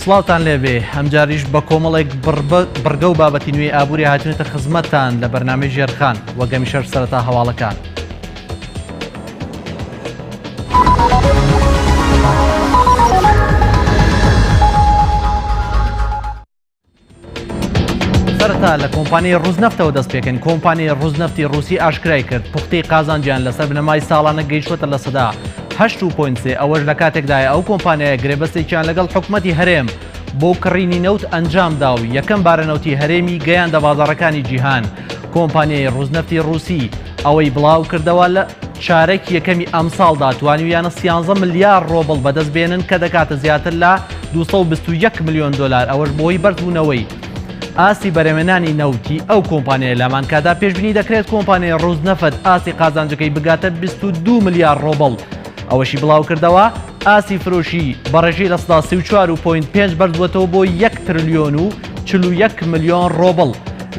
سڵاوتان لێبێ ئەمجاریش بە کۆمەڵێک بڕگە و بابەتی نوێی ئابووری هاتوونەتە خزمەتتان لە بەرنامەی ژێرخان وەک هەمیشەش سەرەتا هەواڵەکان. سەرەتا لە کۆمپانیای ڕوزنەفتەوە دەست پێکەین کۆمپانیای ڕوزنەفتی ڕوسی ئاشکرای کرد پوختەی قازانجیان لەسەر بنەمای ساڵانە گەیشتووەتە 8.3%، ئەوەش لە کاتێکدایە ئەو کۆمپانیایە گرێبەستێکیان لەگەڵ حکومەتی هەرێم بۆ کڕینی نەوت ئەنجامدا و یەکەم بارە نەوتی هەرێمی گەیاندە بازاڕەکانی جیهان. کۆمپانیای ڕوزنەفتی ڕوسی ئەوەی بڵاو کردەوە لە چارەکی یەکەمی ئەمساڵدا توانیویانە 13 ملیار ڕۆبڵ بەدەست بێنن کە دەکاتە زیاتر لە 221 ملیۆن دۆلار ئەوەش بۆی بەرزبوونەوەی ئاستی بەرهەمهێنانی نەوتی ئەو کۆمپانیای لەمانکادا پێشبینی دەکرێت کۆمپانیای ڕوزنەفت ئاستی قازانجەکەی بگاتە 22 ملیار ڕۆبڵ. ئەوەشی بڵاوکردەوە، ئاستی فرۆشی بە ڕێژەی 34.5% بەرزبووەتەوە بۆ 1 ترلیۆن و 41 ملیۆن ڕۆبڵ.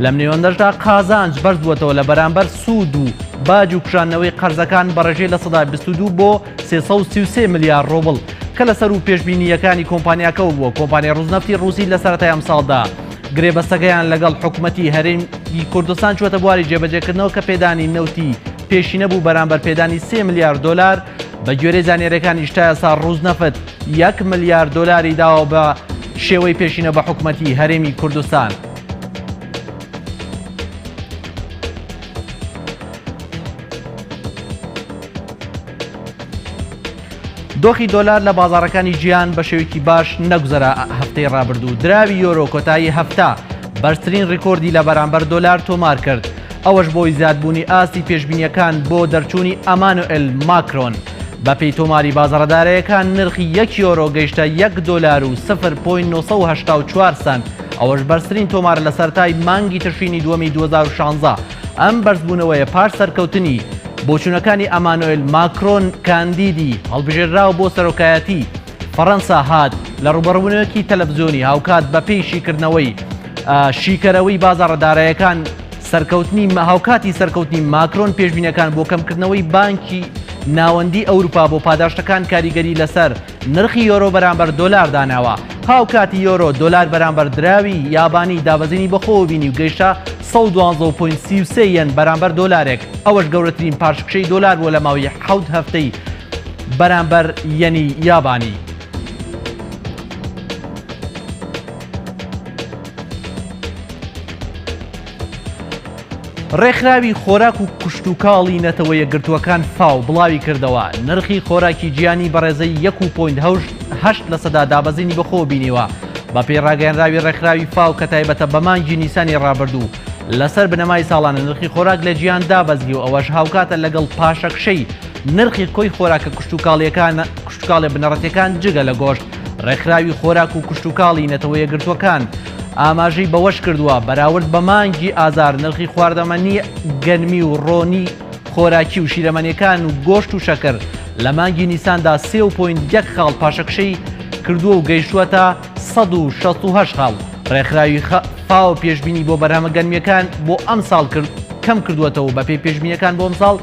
لەم نێوەندەشدا قازانج بەرزبووەتەوە لە بەرامبەر سوود و باج و کوژاندنەوەی قەرزەکان بە ڕێژەی 22% بۆ 333 ملیار ڕۆبڵ کە لە سەروو پێشبینییەکانی کۆمپانیاکەوە بووە. کۆمپانیای ڕوزنەفتی ڕووسی لە سەرەتای ئەمساڵدا گرێبەستەکەیان لەگەڵ حکومەتی هەرێمی کوردستان چووەتە بواری جێبەجێکردنەوە کە پێدانی نەوتی پێشینە بوو بەرامبەر پێدانی 3 ملیار دۆلار بە گوێرەی زانیاریەکانیش تا ئێستا ڕوزنەفت 1 ملیار دۆلاری داوە بە شێوەی پێشینە بە حکومەتی هەرێمی کوردستان. دۆخی دۆلار لە بازاڕەکانی جیهان بە شێوەیەکی باش نەگوزەرا هەفتەی ڕابردوو دراوی یۆرۆ کۆتایی هەفتە بەرزترین ڕیکۆردی لە بەرامبەر دۆلار تۆمار کرد ئەوەش بۆی زیادبوونی ئاستی پێشبینیەکان بۆ دەرچوونی ئەمانوئێل ماکرۆن بەپێی تۆماری بازاڕە داراییەکان نرخی یەک یۆرۆ گەیشتە یەک دۆلار و 0.984 سەنت ئەوەش بەرزترین تۆمارە لە سەرەتای مانگی تشرینی دووەمی 2016 ئەم بەرزبوونەوەیە پاش سەرکەوتنی بۆچوونەکانی ئەمانۆێل ماکرۆن کاندیدی هەڵبژێرراو بۆ سەرۆکایەتی فەڕەنسا هات لە ڕووبەڕووبوونەوەیەکی تەلەفزیۆنی هاوکات بەپێی شیکردنەوەی شیکەرەوەی بازاڕە دارایەکان سەرکەوتنی هاوکاتی سەرکەوتنی ماکرۆن پێشبینەکان بۆ کەمکردنەوەی بانکی ناوەندی ئەوروپا بۆ پاداشتەکان کاریگەری لەسەر نرخی یۆرۆ بەرامبەر دۆلار داناوە. هاوکاتی یۆرۆ دۆلار بەرامبەر دراوی یابانی دابەزینی بەخۆوە بینی و گەیشتە 112.33 یەن بەرامبەر دۆلارێک، ئەوەش گەورەترین پاشەکشەی دۆلار بووە لە ماوەی حەوت هەفتەی بەرامبەر یەنی یابانی. ڕێکخراوی خۆراک و کشتوکاڵی نەتەوە یەکگرتووەکان فاو بڵاویکردەوە، نرخی خۆراکی جیهانی بە ڕێژەی یەک و point هەشت لەسەدا دابەزینی بەخۆوە بینیوە. بەپێی ڕاگەیەنراوی ڕێکخراوی فاو کە تایبەتە بە مانگی نیسانی ڕابردوو، لەسەر بنەمای ساڵانە نرخی خۆراک لە جیهان دابەزی و ئەوەش هاوکاتە لەگەڵ پاشەکشەی نرخی کۆی خۆراکە کشتوکاڵییەکان کشتوکاڵیە بنەڕەتیەکان جگە لە گۆشت. ڕێکخراوی خۆراک و کشتوکاڵی نەتەوە یەکگرتووەکان ئاماژەی بەوەشکردووە، بەراورد بە مانگی ئازار نرخی خواردەمەنی گەنمی و ڕۆنی خۆراکی و شیرەمەنیەکان و گۆشت و شەکر لە مانگی نیساندا 3.1 خاڵ پاشەکشەی کردووە و گەیشتووەتە 168 خاڵ. ڕێکخراوی فاو پێشبینی بۆ بەرهەمە گەنمیەکان بۆ ئەمساڵ کرد کەم کردووەتەوە و بەپێی پێشبینیەکان بۆ ئەمساڵ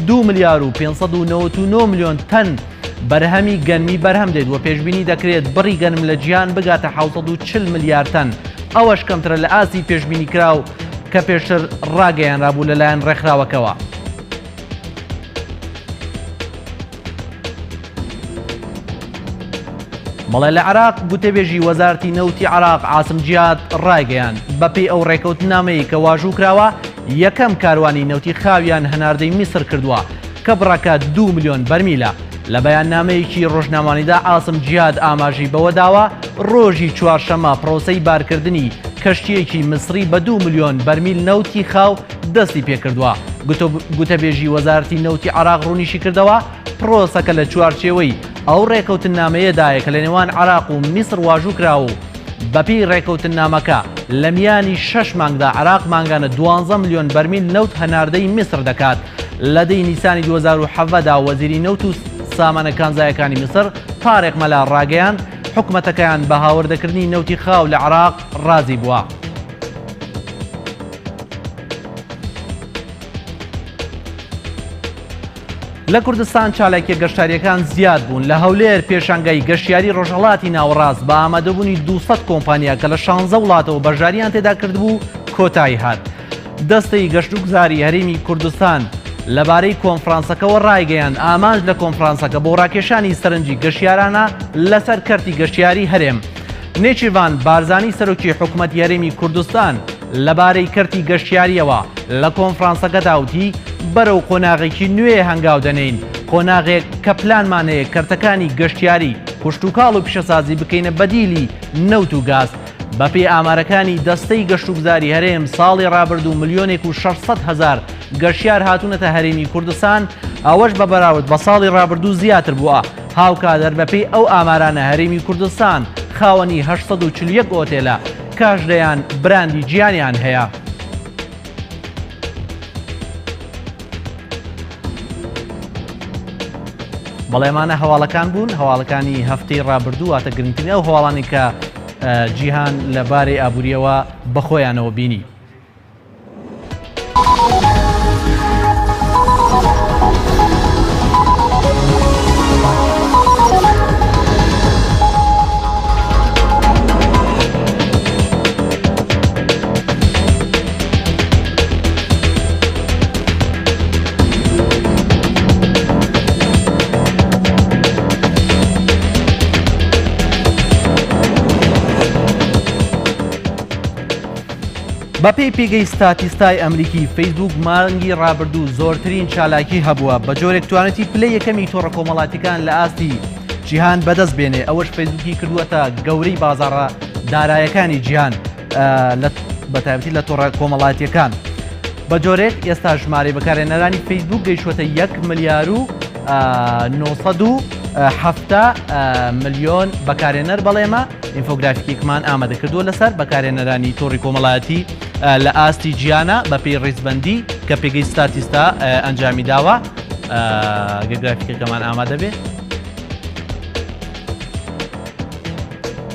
2 ملیار و 599 ملیۆن تەن بەرهەمی گەنمی بەرهەم دێت و پێشبینی دەکرێت بڕی گەنم لە جیهان بگاتە 740 ملیار تەن، ئەوەش کەمترە لە ئاستی پێشبینیکراو کە پێشتر ڕاگەیەنرابوو لەلایەن ڕێکخراوەکەوە. بەڵێ لە عێراق گوتەبێژی وەزارەتی نەوتی عێراق عاسم جیاد ڕایگەیاند، بەپێی ئەو ڕێکەوتنامەی کە واژوو کراوە، یەکەم کاروانی نەوتی خاویان هەناردەی میسر کردووە کە بڕەکە دوو ملیۆن بەرمیلە. لە بەیاننامەیەکی ڕۆژنامەوانیدا عاسم جیهاد ئاماژەی بەوەداوە، ڕۆژی چوارشەممە پرۆسەی بارکردنی کەشتییەکی میسری بە دوو ملیۆن بەرمیل نەوتی خاو دەستی پێکردووە. گوتەبێژی وەزارەتی نەوتی عێراق ڕوونیشیکردەوە، پرۆسەکە لە چوارچێوەی ئەو ڕێکەوتننامەیەدایە کە لەنێوان عێراق و میسر واژوو کراوە و بەپێی ڕێکەوتننامەکە، لە میانی شەش مانگدا عێراق مانگانە دوانزە ملیۆن بەرمیل نەوت هەناردەی میسر دەکات. لە دەی نیسانی 2017 دا وەزیری نەوت و سامانە کانزایەکانی میسر تارق مەلا ڕاگەیاند، حکومەتەکەیان بە هاوردەکردنی نەوتی خاو لە عێراق ڕازی بووە. لە کوردستان چالاکیە گەشتاریەکان زیاد بوون لە هەولێر پێشانگای گەشتیاری ڕۆژهەڵاتی ناوەڕاست بە ئامادەبوونی 200 کۆمپانیا کە لە 16 وڵاتەوە بەشداریان تێدا کردبوو کۆتایی هات. دەستەی گەشتوگوزاری هەرێمی کوردستان لەبارەی کۆنفرانسەکەوە ڕایگەیاند ئامانج لە کۆنفرانسەکە بۆ ڕاکێشانی سەرنجی گەشتیارانە لەسەر کەرتی گەشتیاری هەرێم. نێچیرڤان بارزانی سەرۆکی حکومەتی هەرێمی کوردستان لەبارەی کەرتی گەشتیارییەوە لە کۆنفرانسەکەدا وتی، بەرەو قۆناغێکی نوێ هەنگاو دەنێین، قۆناغێک کە پلانمان هەیە کەرتەکانی گەشتیاری، کشتوکاڵ و پیشەسازی بکەینە بەدیلی نەوت و گاز. بەپێی ئامارەکانی دەستەی گەشتوگوزاری هەرێم، ساڵی رابردوو ملیۆنێک و 600 هەزار گەشتیار هاتوونەتە هەرێمی کوردستان، ئەوەش بە بەراورد بە ساڵی رابردوو زیاتر بووە. هاوکات هەر بەپێی ئەو ئامارانە هەرێمی کوردستان خاوەنی 841 ئۆتێلە کە هەژدەیان براندی جیهانیان هەیە. بەڵێ ئەمانە هەواڵەکان بوون، هەواڵەکانی هەفتەی ڕابردوو، واتە گرنگترین ئەو هەواڵانی کە جیهان لە بارەی ئابووریەوە بەخۆیانەوە بینی. بەپێی پێگەی ستاتیستای ئەمریکی، فەیسبووک مانگی ڕابردوو زۆرترین چالاکی هەبووە، بە جۆرێک توانێتی پلەی یەکەمی تۆڕە کۆمەڵاتیەکان لە ئاستی جیهان بەدەست بێنێ، ئەوەش فەیسبووکی کردووەتە گەورەی بازاڕە دارایەکانی جیهان بە تایبەتی لە تۆڕە کۆمەڵاتیەکان. بە جۆرێک ئێستا ژمارەی بەکارهێنەرانی فەیسبووک گەیشتووەتە یەک ملیار و 970 ملیۆن بەکارهێنەر. بەڵێمە ئینفۆگرافیکێکمان ئامادە کردووە لەسەر بەکارهێنەرانی تۆڕی کۆمەڵایەتی لە ئاستی جیهانە بەپێی ڕیزبەندی کە پێگەی ستاتیستا ئەنجامی داوە. گەر گرافیکەکەمان ئامادە بێ.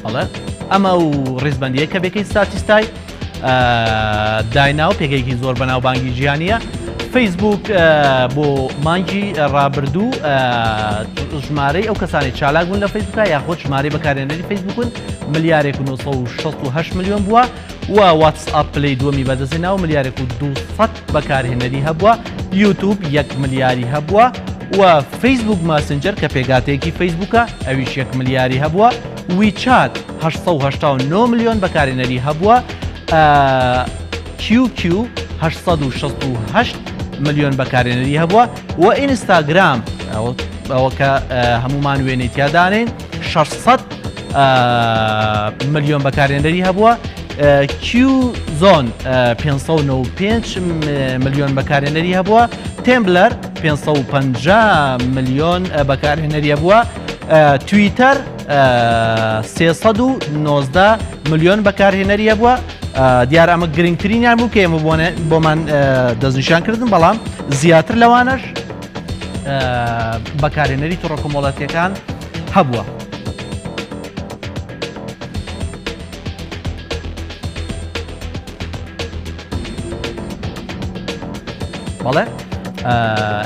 بەڵێ ئەمە و ڕیزبەندیە کە بێکەی ستاتیستای داینا و پێگەیەکی زۆر بەناوبانگی جیهانیە. فەیسبوک بۆ مانگی ڕابردوو ژمارەی ئەو کەسانی چالاک بوون لە فەیسبوکە یاخود ژمارەی بەکارێنەری فەیسبوکن ملیارێک و 968 ملیۆن بووە و واتسئاپ پلەی دووەمی بەدەستهێنا و ملیارێک و 200 بەکارهێنەری هەبووە، یوتوب یەک ملیاری هەبووە و فەیسبوک ماسنجەر کە پێکهاتەیەکی فەیسبوکە ئەویش یەک ملیاری هەبووە، ویچات 889 ملیۆن بەکارهێنەری هەبووە، کیو کیو 868 ملیۆن بەکارهێنەری هەبووە و ئینستاگرام ئەوە کە هەمومان وێنەی تیادانین 600 ملیۆن بەکارهێنەری هەبووە. کیو زۆن 595 ملیۆن بەکارهێنەری هەبووە، تێمبلەر 550 ملیۆن بەکارهێنەری هەبووە، تویتەر 319 ملیۆن بەکارهێنەری هەبووە. دیارە ئەمە گرنگترینیان بوو کە ئێمە بۆمان دەستنیشان کردن، بەڵام زیاتر لەوانەش بەکارهێنەری تۆڕە کۆمەڵاتیەکان هەبووە. بەڵێ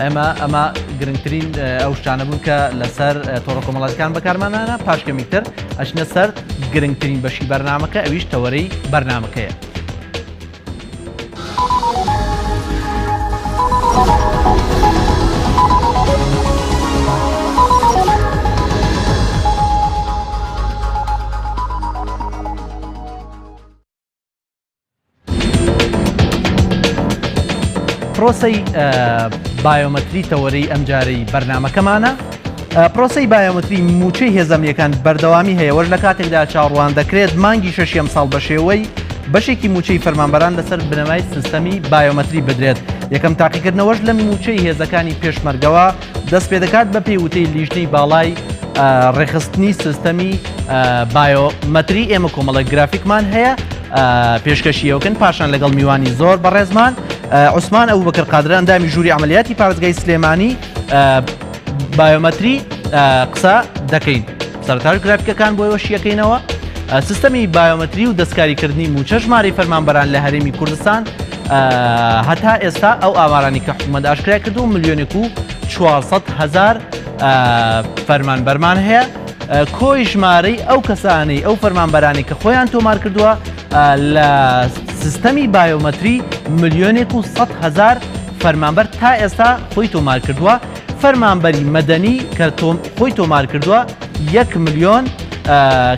ئێمە ئەمە گرنگترین ئەو شتانە بوون کە لەسەر تۆڕە کۆمەڵاتەکان بەکارمانانە. پاش کەمیکتر ئەچنە سەر گرنگترین بەشی بەرنامەکە، ئەویش تەوەرەی بەرنامەکەیە. پرۆسەی بایۆمەتری تەوەرەی ئەمجارەی بەرنامەکەمانە. پرۆسەی بایۆمەتری موچەی هێزەمنیەکان بەردەوامی هەیە، وەش لە کاتێکدا چاوەڕوان دەکرێت مانگی شەشی ئەمساڵ بە شێوەی بەشێکی موچەی فەرمانبەران لەسەر بنەمای سیستەمی بایۆمەتری بدرێت. یەکەم تاقیکردنەوەش لە موچەی هێزەکانی پێشمەرگەوە دەست پێدەکات بە پێی وتەی لیژنەی باڵای ڕێکخستنی سیستەمی بایۆمەتری. ئێمە کۆمەڵێک گرافیکمان هەیە پێشکەشیەوەکەن، پاشان لەگەڵ میوانی زۆر بەڕێزمان عوسمان ئەبوبەکر قادر ئەندامی ژووری عملیاتی پارێزگای سلێمانی بایۆمەتری قسە دەکەین. سەرتاش گرافیکەکان بۆ ئێوە شیەکەینەوە. سیستەمی بایۆمەتری و دەستکاریکردنی موچە ژمارەی فەرمانبەران لە هەرێمی کوردستان هەتا ئێستا ئەو ئامارانی کە حکوومەت ئاشکرای کردو ملیۆنێک و 400 هەزار فەرمانبەرمان هەیە. کۆی ژمارەی ئەو کەسانەی ئەو فەرمانبەرانەی کە خۆیان تۆمار کردووە لە سیستەمی بایۆمەتری ملیۆنێک و 100 هەزار فەرمانبەر تا ئێستا خۆی تۆمار کردووە. فەرمانبەری مەدەنی کە خۆی تۆمار کردووە 1 ملیۆن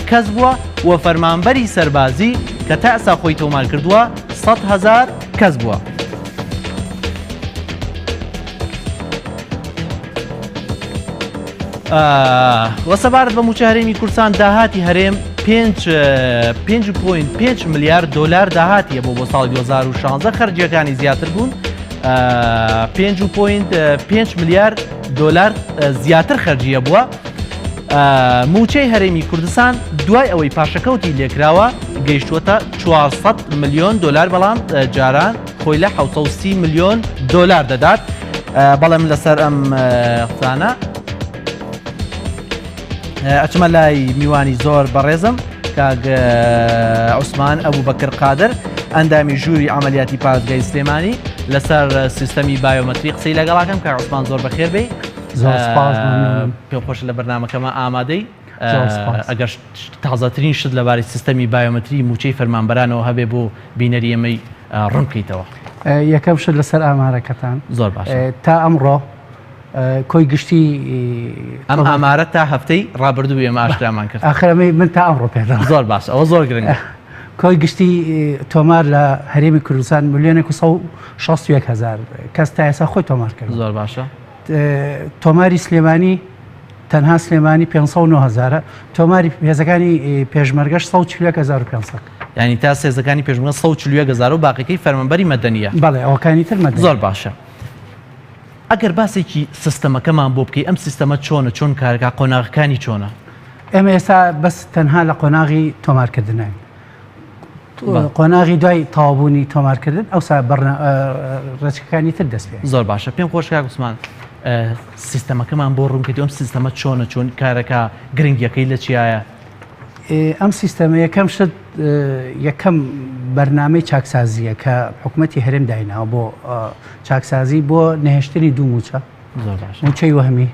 کەس بووە و فەرمانبەری سەربازی کە تا ئێستا خۆی تۆمار کردووە 100 هەزار کەس بووە. وە سەبارەت بە مووچە هەرێمی کوردستان داهاتی هەرێم 5.5 ملیار دۆلار داهاتیە بۆ بۆ ساڵی 2016 خەرجیەکانی زیاتر بوون 5.5 ملیار دۆلار زیاتر خەرجیە بووە. مووچەی هەرێمی کوردستان دوای ئەوەی پاشەکەوتی لێکراوە گەیشتووەتە 400 ملیۆن دۆلار بەڵام جاران خۆی لە 730 ملیۆن دۆلار دەدات. بەڵێ من لەسەر ئەم قسانە ئەچمە لای میوانی زۆر بەڕێزم کاک عوسمان ئەبوو بەکر قادر ئەندامی ژووری عملیاتی پارێزگای سلێمانی لەسەر سیستەمی بایۆمەتری قسەی لەگەڵاکەم کاک عوسمان زۆر بەخێر بێی. زۆر سپاس. پێم خۆشە لە بەرنامەکەمە ئامادەی ئەگەر تازەترین شت لەبارەی سیستەمی بایۆمەتری موچەی فەرمانبەرانەوە هەبێ بۆ بینەری ئێمەی ڕوون بکەیتەوە. یەکەم شت لەسەر ئامارەکەتان زۆر باشە. تا ئەمڕۆ کۆی گشتی ئەم ئامارە تا هەفتەی ڕابردوو ئێمە ئاشکرامان کرد. ئاخر ئەمەی من تا ئەمڕۆ پێ دەڵێم. زۆر باش ئەوە زۆر گرنگە. کۆی گشتی تۆمار لە هەرێمی کوردستان ملیۆنێک و 161 هەزار کەس تا ئێستا خۆی تۆمار کرد. زۆر باشە. تۆماری سلێمانی تەنها سلێمانی 509 هەزارە، تۆماری هێزەکانی پێشمەرگەش 141500. یعنی تا هێزەکانی پێشمەرگە 141 هەزار و باقیەکەی فەرمانبەری مەدەنیە. بەڵێ ئەوەکانی تر مەدەنی. زۆر باشە. ئەگەر باسێکی سیستەمەکەمان بۆ بکەی ئەم سیستەمە چۆنە چۆن کارەکە قۆناغەکانی چۆنە؟ ئێمە ئێستا بەس تەنها لە قۆناغی تۆمارکردنین. قۆناغی دوای تەواوبوونی تۆمارکردن ئەوسا ڕێچکەکانی تر دەست پێ. زۆر باشە پێم خۆش کاک عوسمان سیستەمەکەمان بۆ ڕوون کردی ئەم سیستەمە چۆنە چۆن کارەکە گرنگیەکەی لە چیایە؟ ئەم سیستەمە یەکەم شت یەکەم بەرنامەی چاکسازیە کە حکوومەتی هەرێم دایناوە بۆ چاکسازی بۆ نەهێشتنی دوو موچە موچەی وەهمی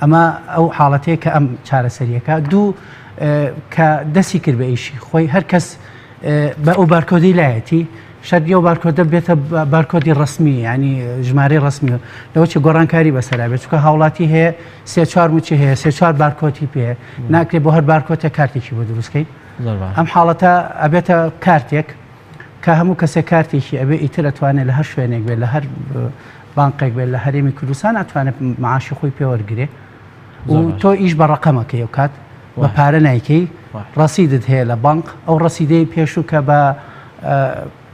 ئەمە ئەو حاڵەتەیە کە ئەم چارەسەریەکە دوو کە دەستی کرد بە ئیشی خۆی هەر کەس بە ئەو بارکۆدەی لایەتی شەرت ئەو بارکۆدە بێتە بارکۆدی ڕسمی ینی ژمارەی ڕسمی لەوە چ گۆڕانکاری بەسەرا بێت چونکە هاوڵاتی هەیە سێ چوار موچە هەیە سێ چوار بارکۆتی پێ ناکرێت بۆ هەر بارکۆتە کارتێکی بۆ دروستکەین ئەم حاڵەتە ئەبێتە کارتێک کە هەموو کەسێک کارتێکی ئەبێ ئیتر ئەتوانێت لە هەر شوێنێک بێت لە هەر بانقێک بێت لە هەرێمی کوردستان ئەتوانێت معاشی خۆی پێوەرگێ و تۆ ئیش بە ڕقەمەکەی ئەو کات بە پارە نایکەی ڕەسیدت هەیە لە بانق ئەو ڕەسیدەی پێشوو کە بە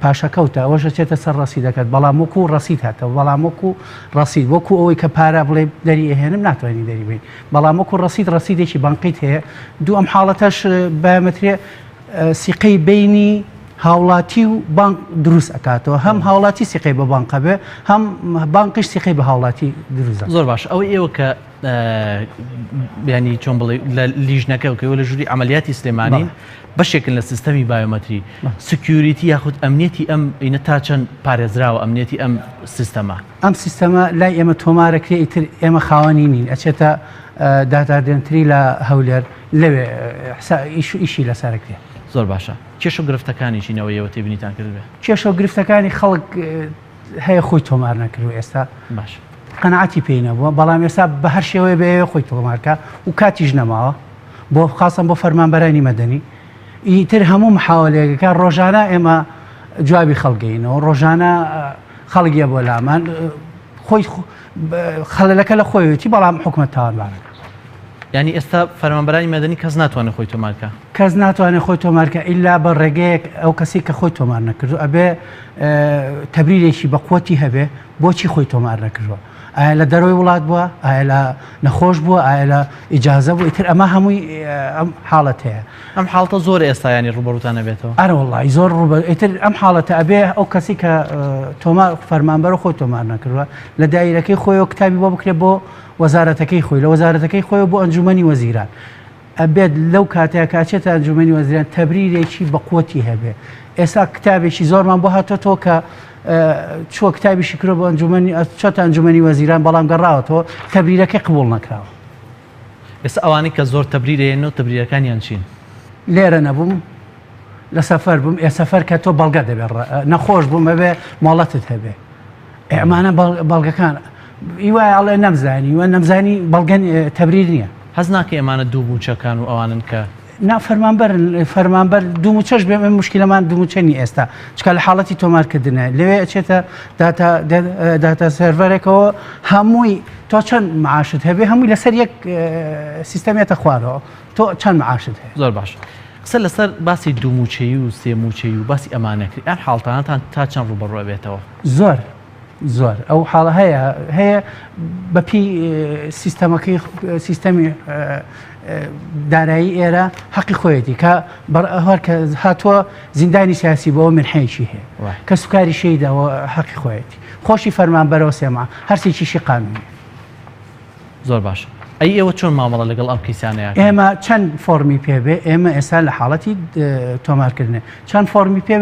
پاشەکەوتە ئەوەش ئەچێتە سەر ڕەسیدەکەت بەڵام وەکو ڕەسید هاتەوە بەڵام وەکو ڕەسید وەکو ئەوەی کە پارە بڵێ دەری ئەهێنم ناتوانانی دەری بین بەڵام وەکو ڕەسید ڕەسیدێکی بانقیت هەیە دوو ئەم حاڵەتەش بایۆمەتریە سیقەی بینی هاوڵاتی و بانک دروست ئەکاتەوە هەم هاوڵاتی سیقەی بە بانقە بێ هەم بانقیش سیقەی بە هاوڵاتی دروست زۆر باش ئەوەی ئێوە کە ینی چۆن بڵێ لە لیژنەکە و لە ژووری عملیاتی سلێمانی بەشێکن لە سیستەمی بایۆمەتری security یاخود ئەمنیەتی ئەم ئینە تا چەند پارێزراوە ئەمنیەتی ئەم سیستەمە؟ ئەم سیستەمە لای ئێمە تۆمارەکرێ ئیتر ئێمە خاوەنی نین ئەچێتە data center ی لە هەولێر لەوێ ئیشی لەسەرەکرێ. زۆر باشە کێشە و گرفتەکانی چینەوە ئێوە تێبینیتان کردبێ؟ کێشە و گرفتەکانی خەڵک هەیە خۆی تۆمار نەکردو ئێستا باش قەناعەتی پێی نەبووە بەڵام ئێستا بە هەر شێوەیە بێ خۆی تۆمارکە و کاتیش نەماوە بۆ خاصەن بۆ فەرمانبەرانی مەدەنی ئیتر هەموو محاولەیەکە ڕۆژانە ئێمە جوابی خەڵگەینەوە ڕۆژانە خەڵگیە بۆ لامان خۆی خەلەلەکە لە خۆیەتی بەڵام حکومەت تاوانبارەکە. یعنی ئێستا فەرمانبەرانی مەدەنی کەس ناتوانێت خۆی تۆمارکە؟ کەس ناتوانێت خۆی تۆمارکە ئیلا بە ڕێگەیەک ئەو کەسی کە خۆی تۆمار نەکردو ئەبێ تەبریرێکی بەقوەتی هەبێ بۆچی خۆی تۆمار نەکردووە ئایا لە دەرەوەی وڵات بووە ئایا لە نەخۆش بووە ئایا لە ئیجازە بوو ئیتر ئەمە هەمووی ئەم حاڵەت هەیە ئەم حاڵتە زۆر ئێستا ینی ڕوبەڕوتان نەبێتەوە؟ ئەرە وەڵی زۆر ڕوبەر ئیتر ئەم حاڵەتە ئەبێ ئەو کەسی کە تۆمار فەرمانبەر خۆی تۆمار نەکردووە لە دایرەکەی خۆیەوە کتابی بۆ بکرێت بۆ وەزارەتەکەی خۆی لە وەزارەتەکەی خۆی بۆ ئەنجومەنی وەزیران ئەبێت لەو کاتەیە کاچێتە ئەنجومەنی وەزیران تەبریرێکی بەقوەتی هەبێ ئێستا کتابێکی زۆرمان بۆ هاتۆتەوە کە چووە کتابیشی کرۆ بۆ ئەنجومەنی چۆتە ئەنجومەنی وەزیران بەڵام گەڕاوەتەوە تەبریرەکەی قبوڵ نەکراوە. ئێستا ئەوانەی کە زۆر تەبریر ئەیەنەوە تەبریرەکانیان چین؟ لێرە نەبووم لە سەفەر بووم ئێ سەفەر کە تۆ بەڵگە دەبێ نەخۆش بووم ئەبێ مۆڵەتت هەبێ ئەمانە بەڵگەکان ئیوای ئەڵێ نەمزانی وە نەمزانی بەڵگەن تەبریر نییە. هەست ناکەی ئەمانە دوو مووچەکان و ئەوانن کە. نا فەرمانبەرن فەرمانبەر دوو مووچەش بێ ئێمە موشکیلەمان دوو مووچە نییە ئێستا چکا لە حاڵەتی تۆمارکردنە لەوێ ئەچێتە داتا داتا server ێکەوە هەمووی تۆ چەند معاشت هەبێ هەمووی لەسەر یەک سیستەمێتە خوارەوە تۆ چەند معاشت هەیە. زۆر باش قسە لەسەر باسی دوو مووچەیی و سێ مووچەیی و باسی ئەمانە کرد ئەم حاڵتانەتان تا چەند ڕووبەڕوو ئەبێتەوە؟ زۆر زۆر ئەو حاڵە هەیە هەیە بەپی سیستەمەکەی سیستەمی دارایی ئێرە حەقی خۆیەتی کە هەر کە هاتووە زیندانی سیاسی بۆ منحەیەکی هەیە کە سوکاری شەیدەوە حەقی خۆیەتی خۆشی فەرمانبەرەوە سێما هەرسێکیشی قانونی. زۆر باشە ئەی ئێوە چۆن مامەڵە لەگەڵ ئەم کەیسانەیە ئێمە چەند فۆڕمی پێبێ ئێمە ئێستا لە حاڵەتی تۆمارکردنێ چەند فۆڕمی پێ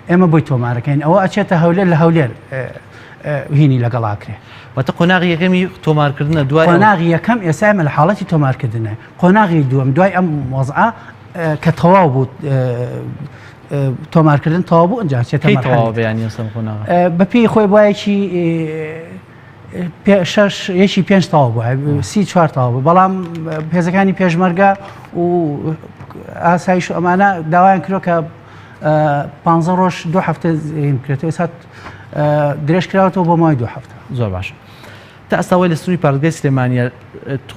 ئێمە بۆی تۆمارەکەین ئەوە ئەچێتە هەولێر لە هەولێر هینی لەگەڵاکرێ واتە قۆناغی یەکەمی تۆمارکردنە دوای قۆناغی یەکەم ئێستا ئێمە لە حاڵەتی تۆمارکردنە قۆناغی دووەم دوای ئەم وەزعە کە تەواو بوو تۆمارکردن تەواو بوو ئەنجا چێتە بەپێی خۆی بایەکی شەش یەکی پێنج تەواو بوو سی چوار تەواو بوو بەڵام هێزەکانی پێشمەرگە و ئاسایش و ئەمانە داوایان کرۆ کە پ ڕۆژ دو هەفتە بکرێتەوە ئێستا درێژ کراوەتەوە بۆ ماوەی دو هەفتە. زۆر باشە تا ئێستا وای لە سنووری پارێزگای سلێمانیە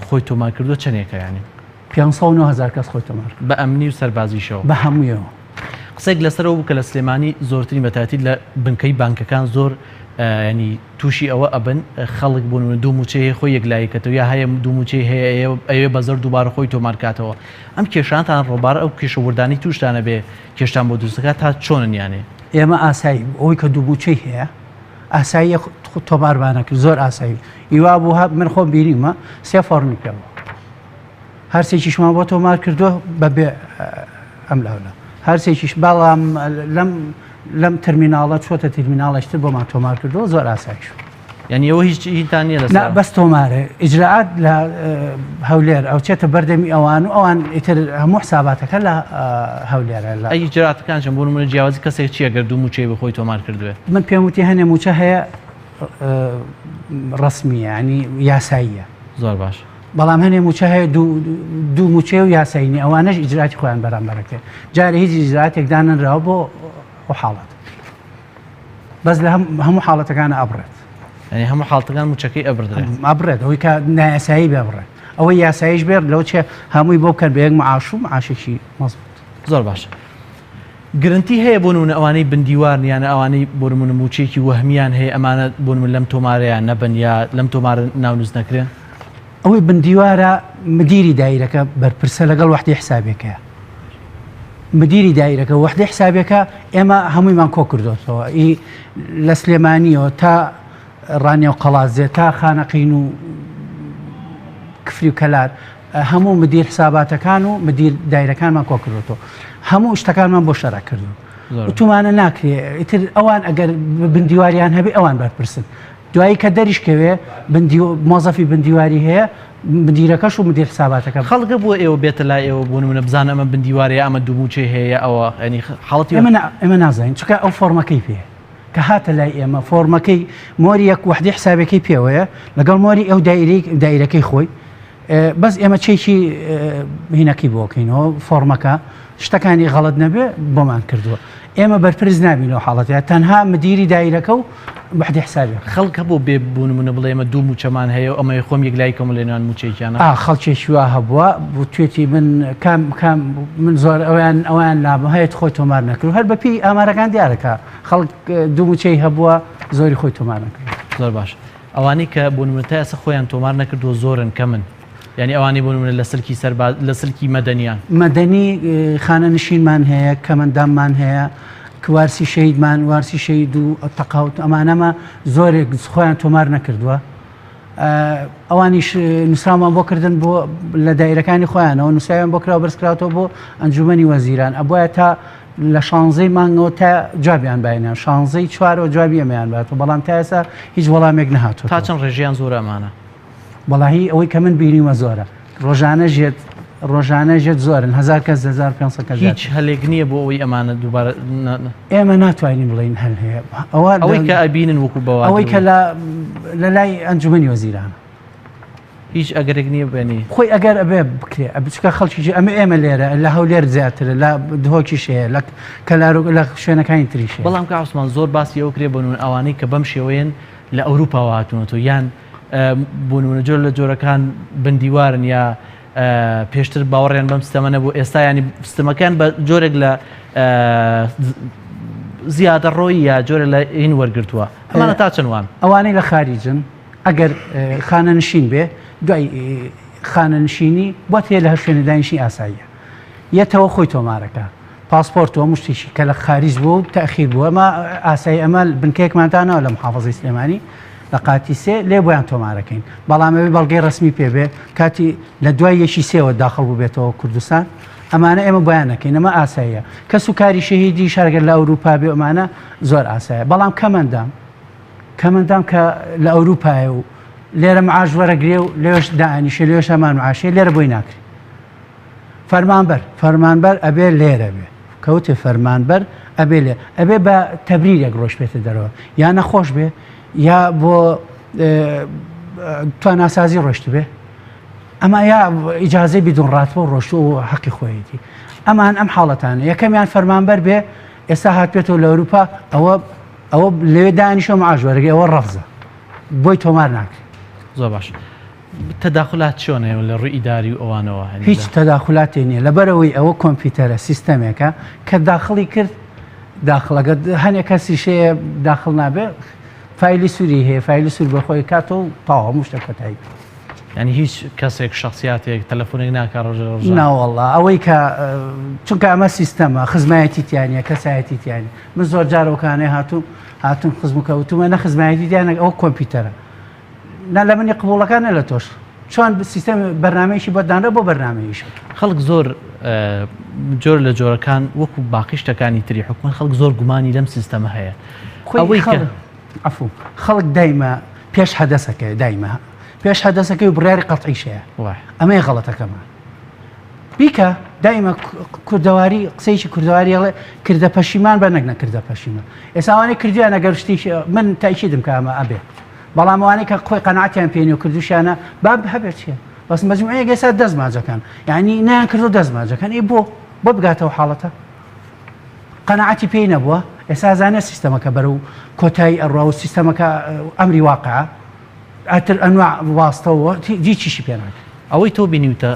خۆی تۆمار کردووە چەندێکە یانی؟ 509 هزار کەس خۆی تۆمار کرد بە ئەمنی و سەربازیشەوە؟ بە هەموویەوە. قسەیەک لەسەرەوە بوو کە لە سلێمانی زۆرترین بەتایبەتی لە بنکەی بانکەکان زۆر ینی تووشی ئەوە ئەبن خەڵک بۆ نمونە دوو مووچەی هەیە خۆی یەکلایی کەتەوە یا هەیە دوو مووچەی هەیە ئەیەوێ بە زەر دووبارە خۆی تۆمار کاتەوە ئەم کێشانتان ڕۆبار ئەو کێشە وردانەی تووشتان ئەبێ کێشتان بۆ دروست دەکات تا چۆنن یانێ؟ ئێمە ئاسایی بوو ئەوەی کە دوو مووچەی هەیە ئاساییە تۆمارمان نەکرد زۆر ئاسایی هیوا بوو من خۆم بینیمە سێ فۆڕمی پێ بوو هەرسێکیشمان بۆ تۆمار کردووە بەبێ ئەم لاولا هەرسێکیش بەڵام لەم لەم تەرمیناڵە چۆتە تەرمیناڵێکتر بۆمان تۆمار کردووە زۆر ئاسایش یعنی ئەوە هیچ هیتان نییە لەسەر بەس تۆمارە ئیجرائات لە هەولێر ئەو چێتە بەردەمی ئەوان و ئەوان ئیتر هەموو حساباتەکە لە هەولێرە لە ئەی ئیجرائاتەکان چۆن بۆ نمونە جیاوازی کەسێک چییە گەر دوو مووچەی بە خۆی تۆمار کردوێ من پێم وتی هەنێ مووچە هەیە ڕەسمیە ینی یاساییە زۆر باش بەڵام هەنێ مووچە هەیە دوو مووچەیە و یاسایی نیە ئەوانەش ئیجراتی خۆیان بەرامبەرەکرێت جارێ هیچ ئیجراتێک دانەنراوە بۆ ئەو حاڵەت بەس لە هەموو حاڵەتەکان ئەبڕێت یعنی هەموو حاڵەتەکان مووچەکەی ئەبڕدرێت ئەبڕێت ئەوەی کە نایاسایی بێ بڕێت ئەوەی یاساییش بێت لەو چێ هەمووی بۆ بکەن بە یەک معاش و معاشێکی مەزبوط زۆر باشە گرنتی هەیە بۆ نمونە ئەوانەی بندیوارن یان ئەوانەی بۆ نمونە موچەیەکی وەهمیان هەیە ئەمانە بۆ نمونە لەم تۆمارەیان نەبن یا لەم تۆمارە ناونوس نەکرێن؟ ئەوەی بندیوارە مدیری دایرەکە بەرپرسە لەگەڵ وەحدەی حسابێکەیە مدیری دایرەکە وەحدەی حسابێکە ئێمە هەموویمان کۆ کردۆتەوە ئی لە سلێمانیەوە تا ڕانیە و قەڵادزێ تا خانەقین و کفری و کەلار هەموو مدیر حساباتەکان و مدیر دایرەکانمان کۆ کردوەوە هەموو شتەکانمان بۆ شەرع کردو وتومانە ناکرێ ئیتر ئەوان ئەگەر بندیواریان هەبێ ئەوان بەرپرسن دوایی کە دەریشکەوێ مۆزەفی بندیواری هەیە مدیرەکەش و مدیر حساباتەکە خەڵکە بۆ ئێوە بێتە لای ئێوە بۆ نمونە بزانە ئەمە بندیوارەیە ئەمە دوو موچەی هەیە ئەوە ینی حاڵەتی ئێمە نازانین چونکە ئەو فۆرمەکەی پێ کە هاتە لای ئێمە فۆرمەکەی مۆری یەک وەحدی حسابەکەی پێوەیە لەگەڵ مۆری ئەو دایرەی دایرەکەی خۆی بەس ئێمە چێکی هینەکەی بۆکەینەوە فۆرمەکە شتەکانی غەڵت نەبێ بۆمان کردووە ئێمە بەرپرس نابین لەو حاڵەتە تەنها مدیری دایرەکە و وەحدی حسابی خەڵک هەبوو بێ بوون منە بڵێ ئێمە دوو موچەمان هەیە و ئەمە خۆم یەکلایی کەم لە نێوان موچەیەکیانە ئا خەڵکێکی وا هەبووە وتوێتی من کام کام من زۆر ئەویان ئەویان لابوو هەیە خۆی تۆمار نەکرد هەر بەپێی ئامارەکان دیارەکە خەڵک دوو موچەی هەبووە زۆری خۆی تۆمار نەکرد زۆر باش ئەوانەی کە بۆ نمونە تا ئێستا خۆیان تۆمار نەکردووە زۆرن کەمن یانی ئەوانەی بۆ نمونە لە سلکی سەرباز لە سلکی مەدەنیان. مەدەنی خانەنشینمان هەیە کەمەنداممان هەیە کوارسی شەهیدمان وارسی شەهید و تەقاوت ئەمانەمە زۆرێک خۆیان تۆمار نەکردووە ئەوانیش نووسراومان بۆ کردن بۆ لە دایرەکانی خۆیانەوە نووسراویان بۆ کراوە بەرزکراوەتەوە بۆ ئەنجومەنی وەزیران ئەبواە تا لە شانزەی مانگەوە تا جوابیان باینە شانزەی چوارەوە جوابی ئەمەیان باتەوە بەڵام تا ئێستا هیچ وەڵامێک نەهاتووە. تا چەند ڕێژەیان زۆرە ئەمانە؟ وەڵاهی ئەوەی کە من بینیومە زۆرە ڕۆژانە ژێت ڕۆژانە ژێت زۆرن هەزار کەس 1500 کەس هیچ هەلێک نییە بۆ ئەوەی ئەمانە دووبارە ئێمە ناتوانین بڵێین هەل هەیە ئەوە ئەوەی کە ئەبینن وەکو بەوە ئەوەی کە لە لە لای ئەنجومەنی وەزیرانە هیچ ئەگەرێک نییە بێنی خۆی ئەگەر ئەبێ بکرێ ئەبچکە خەڵکی ئەمە ئێمە لێرە لە هەولێر زیاترە لە دهۆکیش هەیە لە کەلار لە شوێنەکانی تریش بەڵام کە عوسمان زۆر باسی ئەو کرێ بنون ئەوانەی کە بەم شێوەیەن لە ئەوروپاوە هاتوونەتەوە یان بۆ نمونە جۆر لە جۆرەکان بندیوارن یا پێشتر باوەڕیان بەم سیستەمە نەبوو ئێستا ینی سیستەمەکان بە جۆرێک لە زیادە ڕۆی یا جۆرە لە این وەرگتووە ئەمانە تا چەندوان ئەوانەی لە خاریجن ئەگەر خانەنشین بێ دوای خانەنشینی بۆت هەیە لە هەر شوێنە دانیشتنی ئاساییە یەتەوە خۆی تۆمارەکە پاسپۆرت و هەموو شتێکی کە لە خاریج بووە و تەئخیر بووە ئەمە ئاسایی ئەمە بنکەیەکمان داناوە لە محافظەی سلێمانی لە قاتی سێ لێ بۆیان تۆمارەکەین بەڵام ئەوێ بەڵگەی ڕسمی پێ بێ کاتی لە دوای یەکی سێوە داخڵ بووبێتەوە کوردستان ئەمانە ئێمە بۆیان نەکەین ئەمە ئاساییە کەس و کاری شەهیدی شارگەر لە ئەوروپا بێ ئەمانە زۆر ئاسایە بەڵام کەمەندام کەمەندام کە لە ئەوروپایە و لێرە معاش وەرەگرێ و لێش دانیشێ لێش هەمان معاشێ لێرە بۆی ناکرێ فەرمانبەر فەرمانبەر ئەبێ لێرە بێ کەوتێ فەرمانبەر ئەبێ لێ ئەبێ بە تەبریرێک ڕۆژ بێتە دەرەوە یا نەخۆش بێ یا بۆ تواناسازی ڕۆشت بێ ئەمە یا ئیجازەی بدون ڕاتبە و ڕۆشت و حەقی خۆیەتی ئەمان ئەم حاڵەتانە یەکەمیان فەرمانبەر بێ ئێستا هاتبێتەوە لە ئەوروپا ئەوە ئەوە لەوێ دانیشە معاش وەرەگەی ئەوە ڕەفزە بۆی تۆمار ناکرێت. زۆر باش تەداخلات چۆنە لە ڕووی ئیداری و ئەوانەوە؟ هیچ تەداخلاتێ نییە لەبەرەوەی ئەوە کۆمپیوتەرە سیستەمێکە کە داخڵی کرد داخڵەکە هەنێک کەسیش هەیە داخڵ نابێ فایلی سووری هەیە فایلی سوور بە خۆی کاتەوە و تەواو هەموو شتێک کۆتایی پێ. یعنی هیچ کەسێک شخصیاتێک تەلەفۆنێک ناکا ڕۆژە ڕۆژان؟ ناوەڵا ئەوەی کە چونکە ئەمە سیستەمە خزمایەتی تیانە کەسایەتی تیانە من زۆر جار ئەوکانەی هاتووم هاتوون خزم و کەوتومە نە خزمایەتی تیانە ئەوە کۆمپیوتەرە نە لە منی قبوڵەکان نە لە تۆش چۆن سیستەم بەرنمەیەکی بۆ دانرا بۆ بەرنمەیش خەڵک زۆر جۆر لە جۆرەکان وەکو باقی شتەکانی تری حکومەت خەڵک زۆر گومانی لەم سیستەمە هەیە ئەوەی عەفو خەڵک دایمە پێش حەدەسەکەی دایمە پێش حەدەسەکەی و بڕیاری قەتعیشەیە ئەمەیە غەڵەتەکەمان بیکە دایمە کوردەواری قسەیەکی کوردەواری ئەڵێ کردە پەشیمان بە نەک نەکردە پەشیمان ئێستا ئەوانەی کردیان ئەگەر شتێکی من تاکیدم کە ئەمە ئەبێ بەڵام ئەوانەی کە خۆی قەناعەتیان پێ نیە و کردوشیانە با هەبێت چیە بەس مەجموعەیەک ئێستا دەست ماجەکان یعنی نەیان کردو دەست ماجەکان ئەی بۆ بۆ بگاتەوە حاڵەتە قەناعەتی پێی نەبووە ئێستا زانێ سیستەمەکە بەرەو کۆتایی ئەڕوا و سیستەمەکە ئەمری واقعە ئەتر ئەنواع واستەوە هیچیشی پێ ناکرێت. ئەوەی تۆ بینیوتە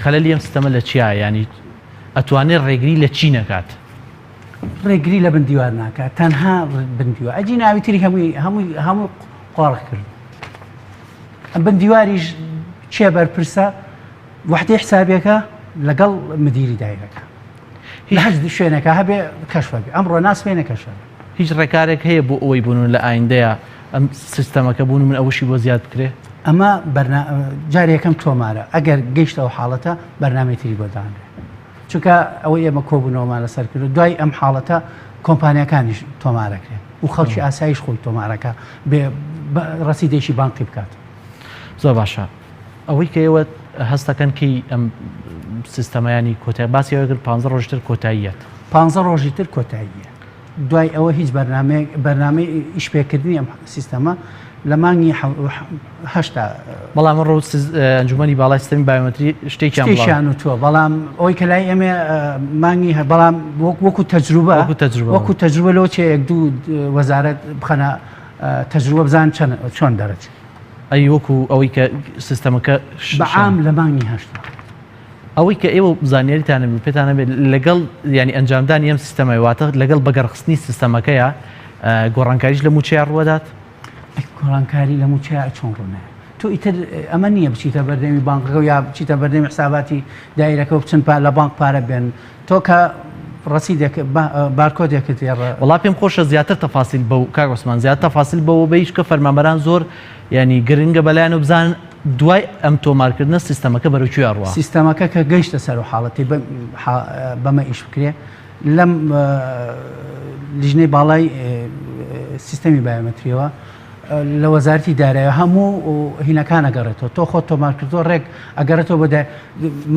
خەلەلی ئەم سیستەمە لە چیایە یانی ئەتوانێت ڕێگری لە چی نەکات؟ ڕێگری لە بن دیوار ناکات تەنها بن دیوار ئەجی ناوی تری هەمووی هەمووی هەموو قۆڕخ کرد بن دیواریش چێ بەرپرسە وحدەی حسابەکە لەگەڵ مدیری دایرەکە لە هەر شوێنەکە هەبێ کەشفە بێ ئەمڕۆ ناسبێنە کەشفە بێ. هیچ ڕێکارێک هەیە بۆ ئەوەی بوون لە ئایندەیە ئەم سیستەمەکە بوون من ئەوەشی بۆ زیاد بکرێ؟ ئەمە بەرنا جاری یەکەم تۆمارە ئەگەر گەیشتە ئەو حاڵەتە بەرنامەی تری بۆ دانرێ چونکە ئەوەی ئێمە کۆبوونەوەمان لەسەر کرد دوای ئەم حاڵەتە کۆمپانیاکانیش تۆمارەکرێن و خەڵکی ئاسایش خۆی تۆمارەکە بێ ڕەسیدێکی بانقی بکات. زۆر باشە ئەوەی کە ئێوە هەستەکەن کەی ئەم سیستەمەیانی کۆتای باسی ئەوە کرد 15 ڕۆژی تر کۆتاییەت. 15 ڕۆژی تر کۆتاییە دوای ئەوە هیچ بەرنامەیەک بەرنامەی ئیشپێکردنی ئەم سیستەمە لە مانگی هەشتا. بەڵام ئەمڕۆ ئەنجومەنی باڵای سیستەمی بایۆمەتری شتێکیان بڵاو. شتێکیان وتووە بەڵام ئەوەی کە لای ئێمە مانگی بەڵام وەکو تەجروبە وەکو تەجروبە وەکو تەجروبە لەوە چێ یەک دوو وەزارەت بخەنە تەجروبە بزان چۆن دەرەچێت. ئەی وەکو ئەوەی کە سیستەمەکە بە عام لە مانگی هەشتا. ئەوەی کە ئێوە زانیاریتان هەبێ پێتان هەبێت لەگەڵ یانی ئەنجامدانی ئەم سیستەمە واتە لەگەڵ بەگەڕخستنی سیستەمەکەیە گۆڕانکاریش لە مووچەیە ڕووەدات؟ گۆڕانکاری لە مووچەیە چۆن ڕوونایە؟ تۆ ئیتر ئەمە نییە بچیتە بەردەمی بانقەکە و یا بچیتە بەردەمی حساباتی دایرەکە و بچن لە بانق پارە بێن تۆ کە ڕەسیدێک بارکۆدێکت لێ ڕە. وەڵا پێم خۆشە زیاتر تەفاسیل بەو کاک عوسمان زیاتر تەفاسیل بەوە بەیش کە فەرمانبەران زۆر یانی گرنگە بەلایان و بزانن دوای ئەم لەم لیژنەی باڵای سیستەمی بایۆمەتریەوە لە وەزارتی دارایی هەموو هینەکان ئەگەڕێتەوە تۆ خۆت تۆمار کردووە ڕێک ئەگەڕێتەوە بۆ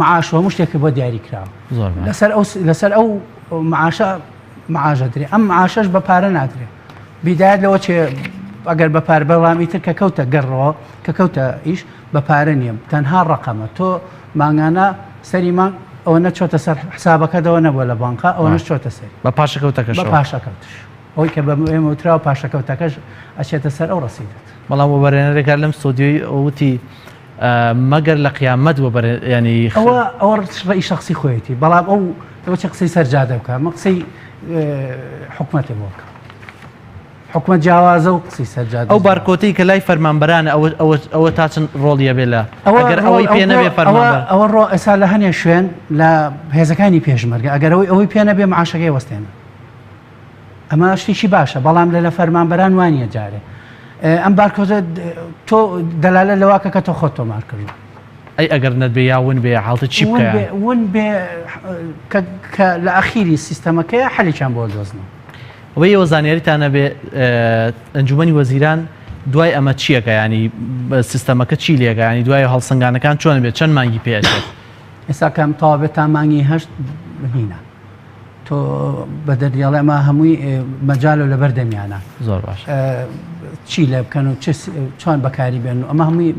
معاش و هەموو شتێک بۆ دیاری کراوە لەسەر ئەو لەسەر ئەو معاشە معاژە درێ ئەم معاشەش بە پارە نادرێ بیدایەت لەوە چێ ئەگەر بە پار بەڵام ئیتر کە کەوتە گەڕەوە کە کەوتە ئیش بە پارە نییە تەنها ڕقەمە تۆ مانگانە سەری مانگ ئەوە نەچۆتە سەر حسابەکەتەوە نەبووە لە بانقا ئەوە نەچۆتە سەر بە پاشەکەوتەکەش بە پاشەکەوتش ئەوەی کە بە ئێمە وتراوە پاشەکەوتەکەش ئەچێتە سەر ئەو ڕەسیدەت. بەڵام وەبەرهێنەرێک هەر لەم ستۆدیۆی وتی مەگەر لە قیامەت وەبەر ینی ئەوە ئەوە ڕەئی شەخسی خۆیەتی بەڵام ئەو ئەوە چ قسەی سەر جادە بکە من قسەی حکومەتێ بۆ بکەم حکومەت جیاوازە و قسەی سەر جادە ئەو بارکۆتەی کە لای فەرمانبەرانە ئەوە ئەوە ئەوە تا چەند ڕۆڵی هەبێ لە ئەگەر ئەوەی پێ نەبێ فەرمانبەر ئەوە ڕۆ ئێستا لە هەنێ شوێن لە هێزەکانی پێشمەرگە ئەگەر ئەوەی ئەوەی پێ نەبێ معاشەکەی وەستێنن ئەمە شتێکی باشە بەڵام لە لە فەرمانبەران وانە جارێ ئەم بارکۆدە تۆ دەلالە لەواکە کە تۆ خۆت تۆمار کردو ئەی ئەگەر نەبێ یا ون بێ حاڵتە چی بکە ون بێ کە لە ئەخیری سیستەمەکەی حەلێکیان بۆ دۆزنەوە ئەوەی ئێوە زانیاریتان هەبێ ئەنجومەنی وەزیران دوای ئەمە چیەکە ینی سیستەمەکە چی لێکە ینی دوای هەڵسەنگانەکان چۆن بێت چەند مانگی پێچێت ئێستا کەم تەواو بێت تا مانگی هەشت هینە تۆ بە دەردی ئەڵێ ئەمە هەمووی مەجالە لەبەر دەمیانە زۆر باش چی لێ بکەن و چۆن بەکاری بێن و ئەمە هەمووی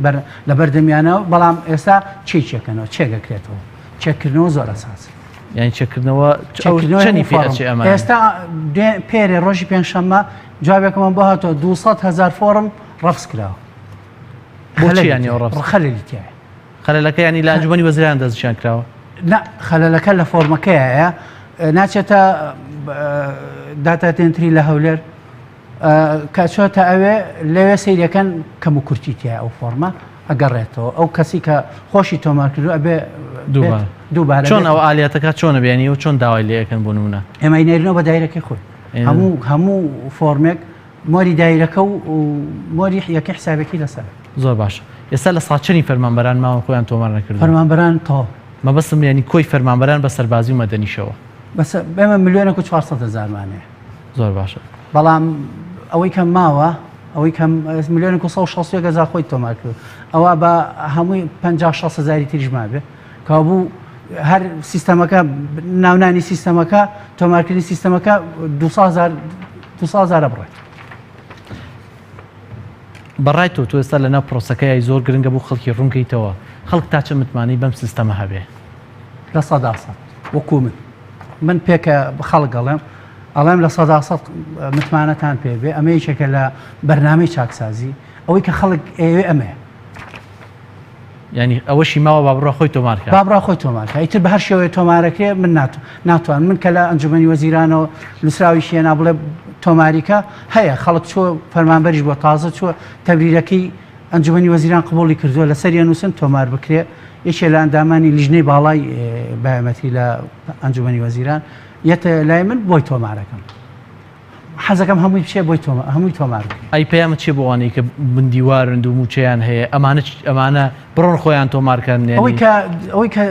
لەبەر دەمیانە بەڵام ئێستا چی چێکەنەوە چێگەکرێتەوە چێکردنەوە زۆر ئەساس یانی چێکردنەوە چەنی پێ ئەچێ ئەمە ئێستا پێرێ ڕۆژی پێنجشەممە جوابێکمان بۆ هاتەوە 200 هزار فۆڕم ڕەفز کراوە بۆچی یانی ئەو ڕەفز خەلەلی تیایە خەلەلەکە یانی لە ئەنجومەنی وەزیران دەستنیشان کراوە نا خەلەلەکە لە فۆرمەکەیە ناچێتە data entry لە هەولێر کە چۆتە ئەوێ لەوێ سەیرەکەن کەم و کورتی تیا ئەو فۆرمە ئەگەڕێتەوە ئەو کەسی کە خۆشی تۆمار کردو ئەبێ دووبارە چۆن ئەو ئالیاتەکە چۆنە بێنی و چۆن داوای لێەکەن بۆ نمونە ئێمە نێرنەوە بە دایرەکەی خۆی هەموو هەموو فۆرمێک مۆری دایرەکە و مۆری یەکە حسابەکەی لەسەر زۆر باش ئێستا لە ساچەنی فەرمانبەران ماون خۆیان تۆمار نەکردووە فەرمانبەران تەواو مەبەستم یانی کۆی فەرمانبەران بە سەربازی و مەدەنیشەوە بەس ئێمە ملیۆنێک و 400 هەزارمان هەیە زۆر باشە بەڵام ئەوەی کە ماوە ئەوەی کە ملیۆنێک و 161 هەزار خۆی تۆمار کرد ئەوە بە هەمووی 50 60 هەزاری تریش مابێ کەوابوو هەر سیستەمەکە ناونانی سیستەمەکە تۆمارکردنی سیستەمەکە 200 هەزار 200 هەزارە بڕێت بەڕای تۆ تۆ ئێستا لەناو پرۆسەکەی زۆر گرنگە بۆ خەڵکی ڕوونکەیتەوە خەڵک تا چە متمانەی بەم سیستەمە هەبێ؟ 100% وەکو من من پێکە خەڵک ئەڵێم ئەڵێم 100% متمانەتان پێ بێ ئەمە یەکێکە لە بەرنامەی چاکسازی ئەوەی کە خەڵک ئەیەوێ ئەمەیە. یانی ئەوەشی ماوە با بڕوا خۆی تۆمار کات. با بڕوا خۆی تۆمار کات ئیتر بە هەر شێوەیە تۆمارەکرێ من ناتوانم من کە لە ئەنجومەنی وەزیرانەوە نووسراویش هێنا بڵێ تۆماریکە هەیە خەڵک چووە فەرمانبەریش بۆ تازە چووە تەبریرەکەی ئەنجومەنی وەزیران قبوڵی کردووە لەسەر یەنووسن تۆمار بکرێ یەکێ لە ئەندامانی لیژنەی باڵای بایۆمەتری لە ئەنجومەنی وەزیران یەتە لای من بۆی تۆمارەکەم. حەزەکەم هەمووی بچێ بۆی تۆمار هەمووی تۆمار بکرێ. ئەی پەیامت چیە بۆ ئەوانەی کە بندیوارند و موچەیان هەیە ئەمانە ئەمانە بڕۆن خۆیان تۆمار کەن یانی. ئەوەی کە ئەوەی کە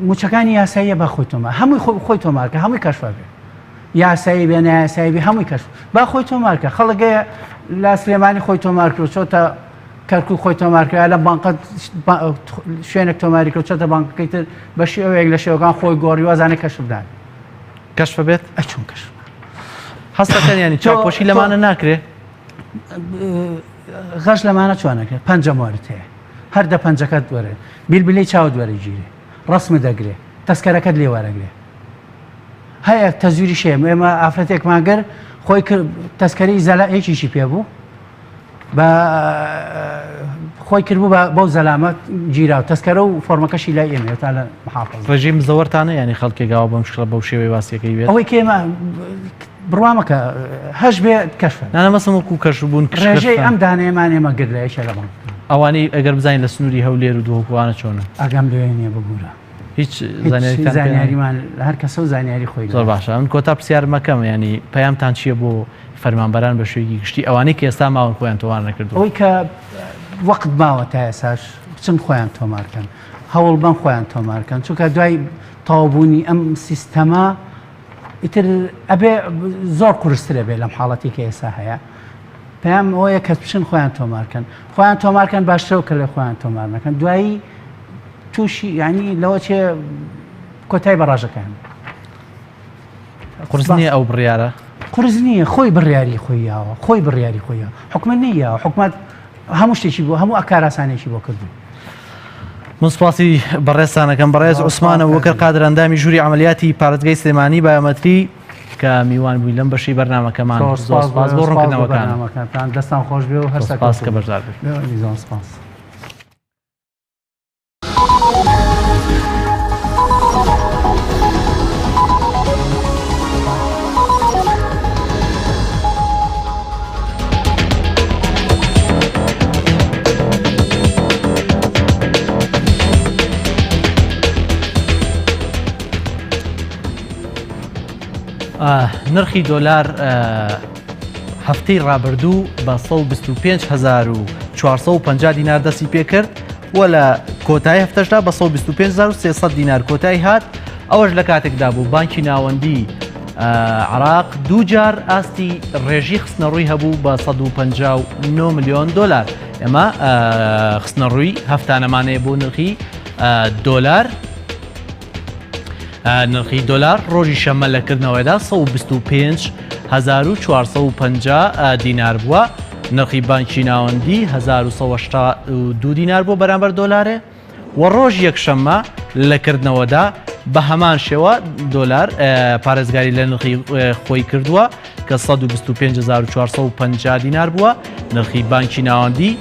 موچەکانی یاساییە با خۆی تۆمار هەمووی خۆی تۆمار کە هەمووی کەشفە بێ یاسایی بێ نایاسایی بێ هەمووی کەشف با خۆی تۆمار کە خەڵک هەیە لە سلێمانی خۆی تۆمار کرد چۆتە کەرکوک خۆی تۆمار کرد لە بانقە شوێنێک تۆماری کرد چۆتە بانقەکەی تر بە شێوەیەک لە شێوەکان خۆی گۆڕی وازانێ کەشف دان کەشف بێت؟ ئەی چۆن کەشف؟ هەستەکەن ینی چاوپۆشی لەمانە ناکرێ؟ غەش لەمانە چۆن نەکرێت پەنجە مۆرت هەیە هەر دە پەنجەکەت وەرێ بیلبلەی چاوت وەرەگیرێ ڕسمت دەگرێ تەسکەرەکەت لێ وەرەگرێ هەیە تەزویری شێم ئێمە ئافرەتێکمان گەر خۆی تەسکەری زەلا یەکیشی پێ بوو بە خۆی کردبوو بە بەو زەلامە گیرا و تەسکەرە و فۆرمەکەشی لای ئێمەیە تا لە محافظ. ڕێژەی مزەوەرتانە یانی خەڵکێک ئاوا بەم شکڵە بەو شێوەی باسیەکەی بێت؟ ئەوەی کە ئێمە بڕوا مەکە هەش بێ کەشفە. نا نا مەسم وەکوو کەشف بوون کش ڕێژەی ئەم دانەیەمان ئێمە گرت لە یەکێ لە بانکەکان. ئەوانەی ئەگەر بزانین لە سنووری هەولێر و دهۆک و ئەوانە چۆنن؟ ئاگام لەوێ نییە ببوورە. هیچ زانیاریتان پێ زانیاریمان هەر کەسە و زانیاری خۆی زۆر باشە من کۆتا پرسیار مەکەم ینی پەیامتان چییە بۆ فەرمانبەران بە شوێکی گشتی ئەوانەی کە ئێستا ماون خۆیان تۆمار نەکردو ئەوەی کە وەقت ماوە تا ئێساش بچن خۆیان تۆمارکەن هەوڵ بەن خۆیان تۆمارکەن چونکە دوای تەواوبوونی ئەم سیستەمە ئیتر ئەبێ زۆر قورسترە بێ لەم حاڵەتی کە ئێستا هەیە. پەیام ئەوەیە کە بچن خۆیان تۆمارکەن خۆیان تۆمارکەن باشترەوە کە لە خۆیان تۆمار نەکەن دوایی تووشی ینی لەوە چێ کۆتای بە ڕژەکان قرس نییە ئەو بڕیارە قرس نییە خۆی بڕیاری خۆی یاوە خۆی بڕیاری خۆیە حکومت نییە حکومت هەموو شتێکی بۆ هەموو ئەکاراسانێکی بۆ کردو. من سپاسی بەڕێزتانەکەم بەڕێز عوسمانە وەکەر قادر ئەندامی ژووری عملیاتی پارێزگای سلێمانی بایۆمەتری کە میوان بووی لەم بەشی بەرنمەکەمان زۆر سپاس بۆ ڕوونکردنەوەکان دەستان خۆش بێ و هەر سپاس کە بەشدار بووی. سپاس. نرخی دۆلار هەفتەی ڕابردوو بە 125,450 دینار دەستی پێکرد و لە کۆتایی هەفتەشدا بە 125,300 دینار کۆتایی هات ئەوەش لە کاتێکدا بوو بانکی ناوەندی عراق دووجار ئاستی ڕێژی خستنەڕووی هەبوو بە 159 ملیۆن دۆلار ئێمە خستنەڕووی هەفتانەمانەیە بۆ نرخی دۆلار. نرخی دۆلار ڕۆژی شەممە لە کردنەوەیدا 125,450 دینار بووە نرخی بانکی ناوەندی 1982 دینار بۆ بەرامبەر دۆلارێ و ڕۆژ یەکشەممە لە کردنەوەدا بە هەمان شێوە دۆلار پارێزگاری لە نرخی خۆی کردووە کە 125,450 دینار بووە نرخی بانکی ناوەندی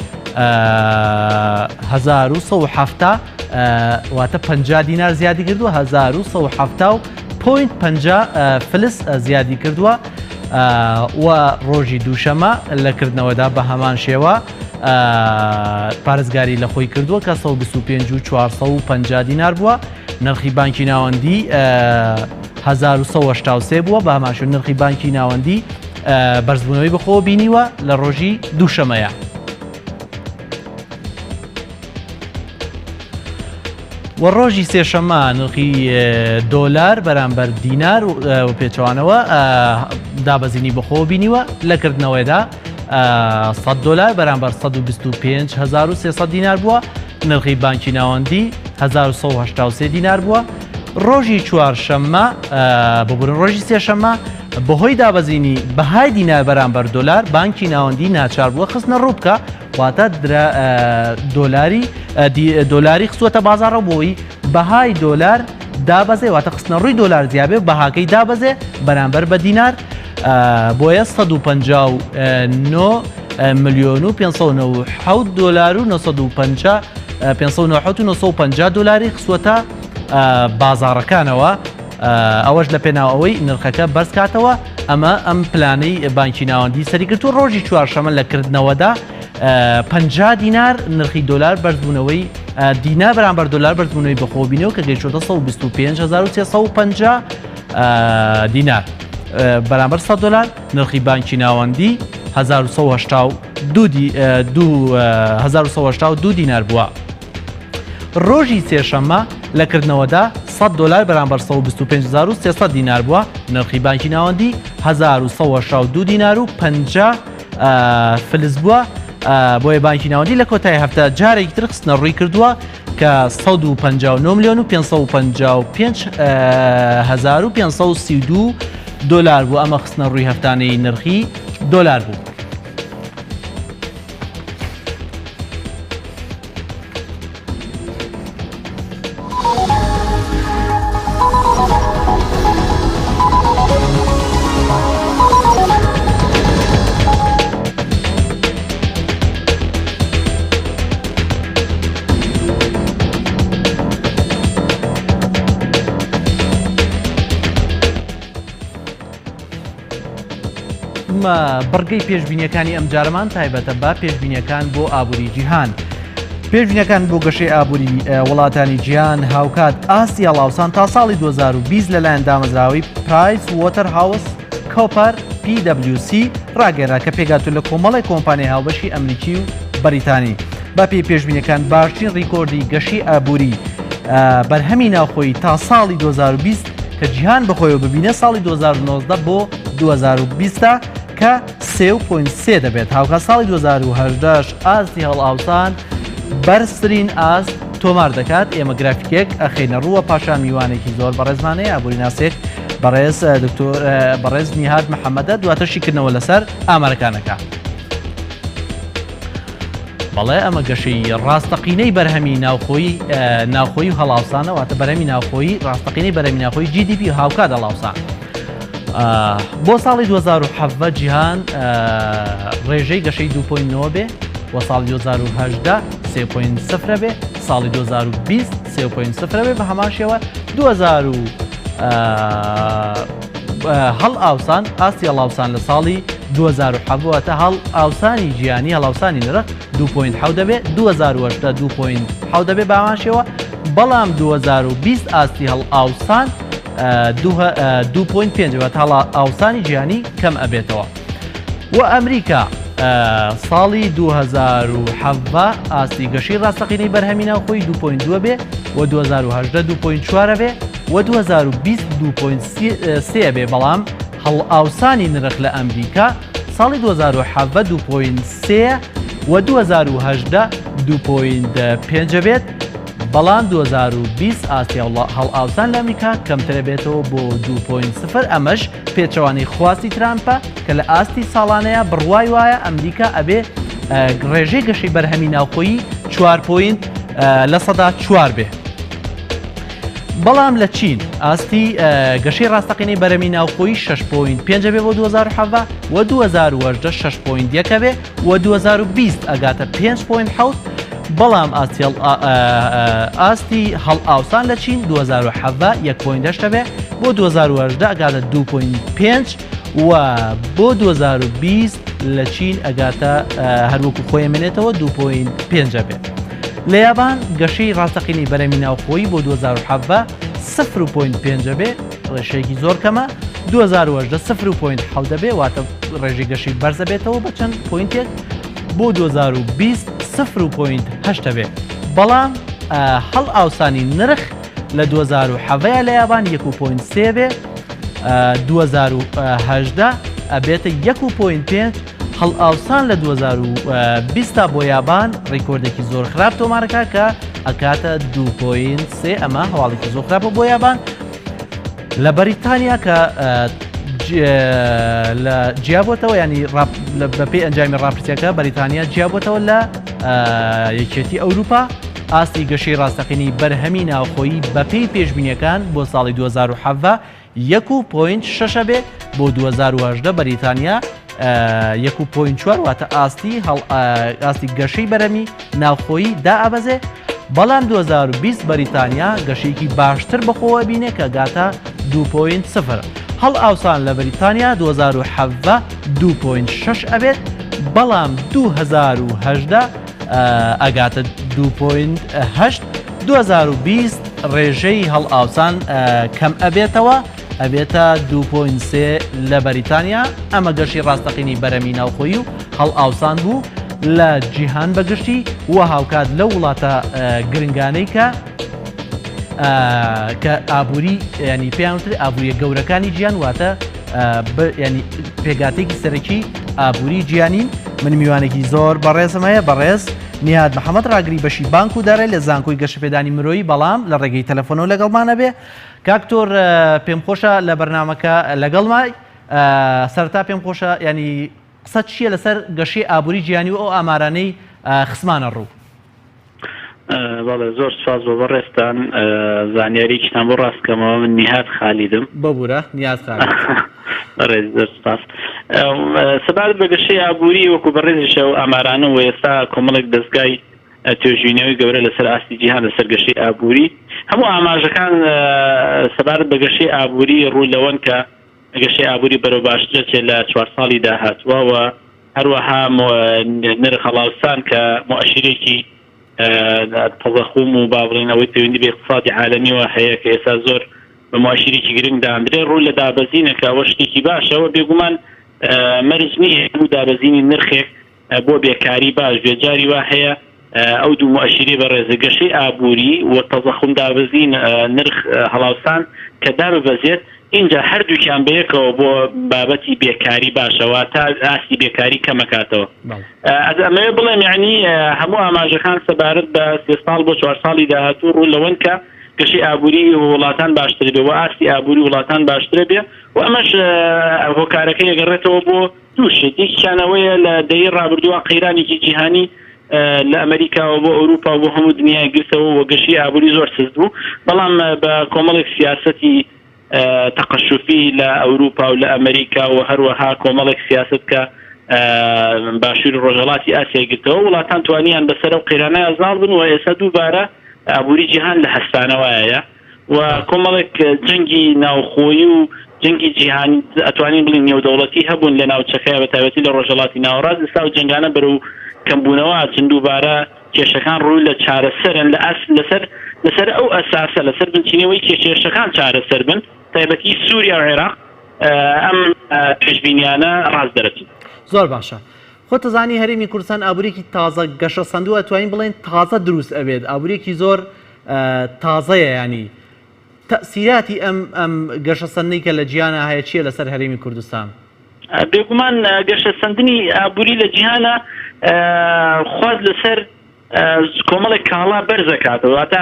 1970 واتە 50 دینار زیادی کردووە 1970.50 فلس زیادی کردووە و ڕۆژی دووشەمە لە کردنەوەدا بە هەمان شێوە پارێزگاری لە خۆی کردووە کە 125 و 450 دینار بووە نرخی بانکی ناوەندی 1983 بووە بە هەمان شێوە نرخی بانکی ناوەندی بەرزبوونەوەی بەخۆوە بینیوە لە ڕۆژی دووشەمەیە. و ڕۆژی سێشەممە نرخی دۆلار بەرامبەر دینار و پێچەوانەوە دابەزینی بەخۆوە بینیوە لە کردنەوەیدا 100 دۆلار بەرامبەر 125,300 دینار بووە نرخی بانکی ناوەندی 1983 دینار بووە ڕۆژی چوارشەممە ببورن ڕۆژی سێشەممە بەهۆی دابەزینی بەهای دینار بەرامبەر دۆلار بانکی ناوەندی ناچار بووە خستنە ڕوو بکە واتە دۆلاری دۆلاری خستووەتە بازاڕەوە بۆی بەهای دۆلار دابەزێ واتە خستنە ڕووی دۆلار زیابێ بەهاکەی دابەزێ بەرامبەر بە دینار بۆیە 159 ملیۆن و 597 دۆلار و 950 550 دۆلاری خستووەتە بازاڕەکانەوە ئەوەش لە پێناو ئەوەی نرخەکە بەرزکاتەوە ئەمە ئەم پلانەی بانکی ناوەندی سەریگرت و ڕۆژی چوارشەمە لە کردنەوەدا 50 دینار نرخی دۆلار بەرزبوونەوەی دینار بەرامبەر دۆلار بەرزبوونەوەی بەخۆ بینەوە کە گەیشتۆتە 125350 دینار بەرامبەر 100 دۆلار نرخی بانکی ناوەندی 1982 دینار بووە. ڕۆژی سێشەممە لە کردنەوەدا 100 دۆلار بەرامبەر 125300 دینار بووە، نرخی بانکی ناوەندی 1182 دینار و 50 فلس بووە، بۆیە بانکی ناوەندی لە کۆتایی هەفتە جارێکی تر خستنە ڕووی کردووە کە 159 ملیۆن و 555 هەزار و 532 دۆلار بوو، ئەمە خستنە ڕووی هەفتانەی نرخی دۆلار بوو. بڕگەی پێشبینیەکانی ئەمجارەمان تایبەتە بە پێشبینیەکان بۆ ئابووری جیهان. پێشبینەکان بۆ گەشەی ئابووری وڵاتانی جیهان هاوکات ئاستی هەڵاوسان تا ساڵی 2020 لەلایەن دامەزراوەی پرایس وۆتەر هاوس کۆپەر PWC ڕاگەیەنرا کە پێکهاتوو لە کۆمەڵێک کۆمپانیای هاوبەشی ئەمریکی و بەریتانی. بەپێی پێشبینیەکان باشترین ڕیکۆردی گەشەی ئابووری بەرهەمی ناوخۆیی تا ساڵی 2020 کە جیهان بەخۆیەوە ببینێ ساڵی 2019 بۆ 2020 کە 3.3 دەبێت هاوکات ساڵی 2018 ئاستی هەڵئاوسان بەرزترین ئاست تۆمار دەکات ئێمە گرافیکێک ئەخەینە ڕووە پاشان میوانێکی زۆر بەڕێزمانەیە ئابووریناسێک بەڕێز دکتۆر بەڕێز نیهاد محەممەدە دواتر شیکردنەوە لەسەر ئامارەکانەکە. بەڵێ ئەمە گەشەی ڕاستەقینەی بەرهەمی ناوخۆی ناوخۆی و هەڵاوسانە واتە بەرهەمی ناوخۆی ڕاستەقینەی بەرهەمی ناوخۆی GDP هاوکات هەڵاوسان. بۆ ساڵی 2017 جیهان ڕێژەی گەشەی 2.9 بێ و ساڵی 2018 3.0 بێ ساڵی 2020 3.0 بێ بە هەمان شێوە 2000 هەڵئاوسان، ئاستی هەڵاوسان لە ساڵی 2017 واتە هەڵئاوسانی جیهانی هەڵاوسانی نرخ 2.7 دەبێت، 2018 2.7 دەبێت بە هەمان شێوە، بەڵام 2020 ئاستی هەڵئاوسان 2.5 واتە هەڵئاوسانی جیهانی کەم ئەبێتەوە. و ئەمریکا ساڵی 2017 ئاستی گەشەی ڕاستەقینەی بەرهەمی ناوخۆی 2.2 بێ و 2018 2.4 بێ و 2020 2.3 بێ بەڵام هەڵئاوسانی نرخ لە ئەمریکا ساڵی 2017 2.3 و 2018 2.5 بێت بەڵام 2020 ئاستی هەڵئاوسان لە ئەمریکا کەمترە بێتەوە بۆ 2.0 ئەمەش پێچەوانەی خواستی ترامپە کە لە ئاستی ساڵانەیە بڕوای وایە ئەمریکا ئەبێ ڕێژەی گەشەی بەرهەمی ناوخۆیی 4 point 4% بێ. بەڵام لە چین ئاستی گەشەی ڕاستەقینەی بەرەمی ناوخۆی 6.5 بێ بۆ 2017 و 2018 6.1 بێ و 2020 ئەگاتە 5.7 بەڵام ئاستی هەڵئاوسان لە چین 2017 1.8 بێ بۆ 2018 ئەگاتە 2.5 و بۆ 2020 لە چین ئەگاتە هەروەکو خۆی منێتەوە 2.5 بێ. لە یابان گەشەی ڕاستەقینەی بەرەمی ناوخۆیی بۆ 2017 0.5 بێ ڕێژەیەکی زۆر کەمە 2018 0.7 دەبێ واتە ڕێژەی گەشەی بەرزە بێتەوە بە چەند point ێک بۆ 2020 0.8 دەبێ بەڵام هەڵئاوسانی نرخ لە 2017 لە یابان 1.3 بێ 2018 ئەبێتە 1.5 هەڵئاوسان لە 2020 تا بۆ یابان ڕیکۆردێکی زۆر خراپ تۆمارەکە کە ئەکاتە 2.3 ئەمە هەواڵێکی زۆر خراپە بۆ یابان لە بەریتانیا کە لە جیابووەتەوە ینی بەپێی ئەنجامی ڕاپرسیەکە بەریتانیا جیابووەتەوە لە یەکێتی ئەوروپا ئاستی گەشەی ڕاستەقینەی بەرهەمی ناوخۆیی بەپێی پێشبینیەکان بۆ ساڵی 2017 یەک و point شەشە بێ بۆ 2018 بەریتانیا یەک و point چوار واتە ئاستی ئاستی گەشەی بەرەمی ناوخۆیی دائەبەزێ بەڵام 2020 بەریتانیا گەشەیەکی باشتر بەخۆوە بینێ کە گاتە 2.0 هەڵئاوسان لە بەریتانیا 2017 2.6 ئەبێت بەڵام 2018 ئەگاتە 2.8 2020 ڕێژەی هەڵئاوسان کەم ئەبێتەوە ئەبێتە 2.3 لە بەریتانیا ئەمە گەشی ڕاستەقینەی بەرەمی ناوخۆیی و هەڵئاوسان بوو لە جیهان بەگشتی و هاوکات لەو وڵاتە گرنگانەی کە کە ئابووری ینی پێیان وترێ ئابووریە گەورەکانی جیان واتە ینی پێگاتێکی سەرەکی ئابووری جیانین من میوانێکی زۆر بەڕێزم هەیە بەڕێز نیهاد محەممەد ڕاگری بەشی بانک و دارای لە زانکۆی گەشەپێدانی مرۆیی بەڵام لە ڕێگەی تەلەفۆنەوە لەگەڵمانە بێ کاکتۆر پێم خۆشە لە بەرنمەکە لەگەڵمای سەرتا پێم خۆشە ینی قسە چییە لەسەر گەشەی ئابووری جیهانی و ئەو ئامارانەی خسمانە ڕوو؟ بەڵێ زۆر سوپاس بۆ بەڕێزتان زانیاریەکیتان بۆ ڕاست کەمەوە من نیهاد خالیدم. ببورە نیاز خالید. بەڕێز زۆر سوپاس. سەبارەت بە گەشەی ئابووری وەکو بەڕێزیش ئەو ئامارانە و ئێستا کۆمەڵێک دەزگای توێژینەوەی گەورە لەسەر ئاستی جیهان لەسەر گەشەی ئابووری هەموو ئاماژەکان سەبارەت بە گەشەی ئابووری ڕوو لەوەن کە گەشەی ئابووری بەرەو باشتر دەچێت لە چوار ساڵی داهاتووە و هەروەها نرخ هەڵاوسان کە موئەشیرێکی تەزەخوم و با بڵێین ئەوەی پەیوەندی بە ئیقتسادی عالەمیەوە هەیە کە ئێستا زۆر بە موئەشیرێکی گرنگ داندرێ ڕوو لە دابەزینە کە ئەوە شتێکی باشە و بێگومان مەرج نییە هەموو دابەزینی نرخێک بۆ بێکاری باش بێت جاری وا هەیە. ئەو دوو موئەشیرەی بەڕێزە گەشەی ئابووری و تەزەخوم دابەزین نرخ هەڵاوسان کە داببەزێت ئینجا هەردووکیان بەیەکەوە بۆ بابەتی بێکاری باشە واتە ئاستی بێکاری کەمەکاتەوە. ئەز ئەمەوێ بڵێم یانی هەموو ئاماژەکان سەبارەت بە سێ ساڵ بۆ چوار ساڵی داهاتوو ڕوو لەوەن کە گەشەی ئابووری وڵاتان باشتر بێ و ئاستی ئابووری وڵاتان باشترە بێ و ئەمەش هۆکارەکەی ئەگەڕێتەوە بۆ دوو شت، یەکێکیان ئەوەیە لە دەیەی ڕابردووە قەیرانێکی جیهانی لە ئەمەریکاوە بۆ ئەوروپا و بۆ هەموو دنیای گرتەوە و گەشەی ئابووری زۆر سست بوو، بەڵام بە کۆمەڵێک سیاسەتی تەقەشوفی لە ئەوروپا و لە ئەمەریکا و هەروەها کۆمەڵێک سیاسەت کە باشووری ڕۆژهەڵاتی ئاسیای گرتەوە، وڵاتان توانیان بەسەر ئەو قەیرانە زاڵ بن و ئێستا دووبارە ئابووری جیهان لە هەستانەوەیە. و کۆمەڵێک جەنگی ناوخۆیی و جەنگی جیهانی ئەتوانین بڵێین نێودەوڵەتی هەبوون لە ناوچەکەیا بە تایبەتی لە ڕۆژهەڵاتی ناوەڕاست ئێستا ئەو جەنگانە بەرەو کەمبوونەوە ئەچن دووبارە کێشەکان ڕوو لە چارەسەرن لە ئاست لەسەر لەسەر ئەو ئەساسە لەسەر بنچینەی ئەوەی کە کێشەکان چارەسەر بن تایبەتی سووریا و عێراق ئەم پێشبینیانە ڕاست دەرەچن. زۆر باشە خۆت ئەزانی هەرێمی کوردستان ئابووریەکی تازە گەشەسەندووە ئەتوانین بڵێین تازە دروست ئەبێت ئابووریەکی زۆر تازەیە ینی تەسیراتی ئەم ئەم گەشەسەندنەی کە لە جیهانا هەیە چییە لەسەر هەرێمی کوردستان؟ بێگومان گەشەسەندنی ئابووری لە جیهانا خواست لەسەر کۆمەڵێک کاڵا بەرزەکاتەوە واتە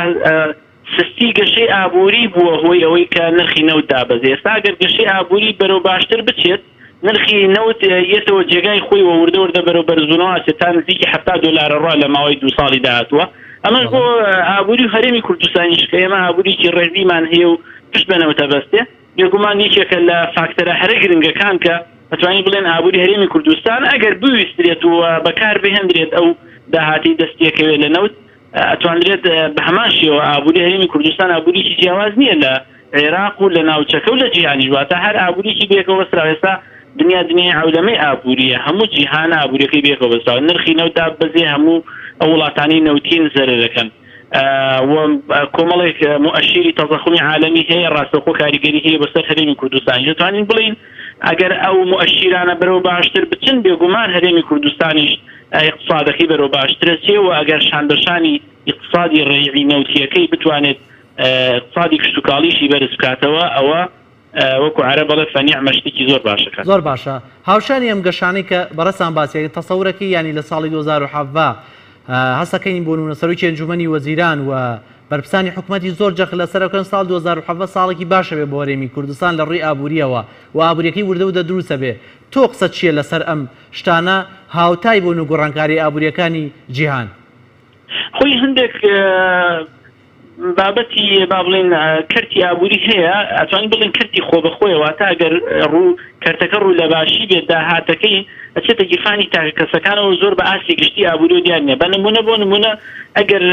سستی گەشەی ئابووری بووە هۆی ئەوەی کە نرخی نەوت دابەزێ، ئێستا ئەگەر گەشەی ئابووری بەرەو باشتر بچێت، نرخی نەوت یەتەوە جێگای خۆی و وردە وردە بەرەو بەرزبوونەوە ئەچێت تا نزیکی 70 دۆلار ئەڕوا لە ماوەی دوو ساڵی داهاتووە. ئەمەش بۆ ئابووری و هەرێمی کوردستانیش کە ئێمە ئابووریی ڕێژیمان هەیە و پشت بە نەوت ئەبەستێ، بێگومان یەکێکە لە فاکتەرە هەرە گرنگەکان کە ئەتوانین بڵێن ئابووری هەرێمی کوردستان ئەگەر بویسترێت و بەکار بهێندرێت ئەو داهاتەی دەست پێکەوێت لە نەوت، ئەتوانرێت بە هەمان شێوە ئابووری هەرێمی کوردستان ئابووریی جیاواز نییە لە عێراق و لە ناوچەکە و لە جیهانیش، واتە هەر ئابووریی بەیەکەوە بەستراوە، ئێستا دنیا دنیای عەولەمەی ئابوورییە، هەموو جیهان ئابوورییەکەی بەیەکەوە بەستراوە، نرخی نەوت داببەزێ هەموو ئەو وڵاتانەی نەوتین زەرەر دەکەن و کۆمەڵێک موئەشیری تەزەخومی عالەمی هەیە ڕاستەوخۆ کاریگەری هەیە بۆ سەر هەرێمی کوردستانیش، دەتوانین بڵێین ئەگەر ئەو موئەشیرانە بەرەو باشتر بچن بێگومان هەرێمی کوردستانیش ئیقتسادەکەی بەرەو باشترەچێ و ئەگەر شانبەشانی ئیقتسادی ڕەیعی نەوتییەکەی بتوانێت ئیقتسادی کشتوکاڵیشی بەرز بکاتەوە ئەوە وەکو عەرەب ئەڵێ فەنیعمە شتێکی زۆر باشەکات. زۆر باشە هاوشانی ئەم گەشانەی کە بەڕێزتان باسی ئەکەن تەسەورەکەی یانی لە ساڵی 2017 هەستەکەین بۆ نمونە سەرۆکی ئەنجومەنی وەزیران و بەرپرسانی حکومەتی زۆر جەخت لەسەر ئەکەن ساڵ 2017 ساڵێکی باشە بێ بۆ هەرێمی کوردستان لە ڕووی ئابووریەوە و ئابووریەکەی وردە وردە دروستە بێ تۆ قسەت چییە لەسەر ئەم شتانە هاوتای بوون و گۆڕانکارییە ئابوورییەکانی جیهان؟ خۆی هەندێک بابەتی با بڵێین کەرتی ئابووری هەیە ئەتوانین بڵێین کەرتی خۆبەخۆیە واتە ئەگەر ڕوو کەرتەکە ڕوو لە باشی بێت داهاتەکەی ئەچێتە گیرفانی تاکە کەسەکانەوە زۆر بە ئاستی گشتی ئابووریەوە دیار نییە بە نمونە بۆ نمونە ئەگەر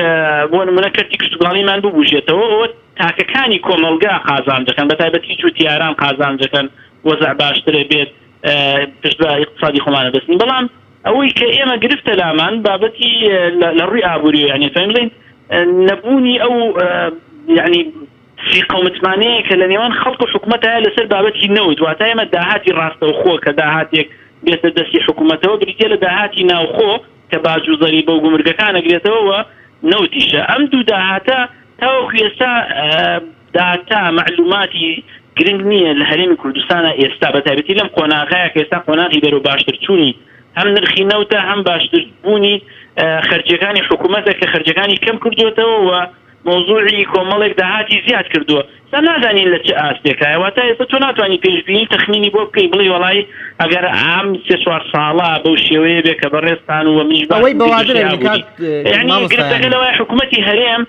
بۆ نمونە کەرتی کشتوکاڵیمان ببوژێتەوە ئەوە تاکەکانی کۆمەڵگا قازانج دەکەن بە تایبەتی جوتیاران قازانج دەکەن وەزع باشترە بێت پشت بە ئیقتسادی خۆمان ئەبەستین بەڵام ئەوەی کە ئێمە گرفتە لامان بابەتی لە ڕووی ئابووریەوە یانی ئەتوانین بڵێین نەبوونی ئەو یانی سیقە و متمانەیە کە لە نێوان خەڵک و حکوومەت هەیە لەسەر بابەتی نەوت واتە ئێمە داهاتی ڕاستەوخۆ کە داهاتێک بێتە دەستی حکوومەتەوە بریتیە لە داهاتی ناوخۆ کە باج و زەریبە و گومرگەکان ئەگرێتەوە و نەوتیشە ئەم دوو داهاتە تاوەکو ئێستا داتا، مەعلوماتی، گرنگ نییە لە هەرێمی کوردستانا ئێستا بە تایبەتی لەم قۆناغەیا کە ئێستا قۆناغی بەرەو باشتر چوونی هەم نرخی نەوتە هەم باشتر بوونی خەرجیەکانی حکوومەتە کە خەرجەکانی کەم کردووەتەوە و مەوزوعی کۆمەڵێک داهاتی زیاد کردووە ئێستا نازانین لە چ ئاستێکایە واتە ئێستا تۆ ناتوانی پێشبینی تەخمینی بۆ بکەی بڵێی وەڵای ئەگەر ئەم سێ چوار ساڵە بەو شێوەیە بێ کە بەڕێزتان و منیش ئەوەی باسم کرد بەوادرە گەشەی یعنی ئابووری کاک یعنی مامۆستا گرفتەکە یعنی لەوەیە حکوومەتی هەرێم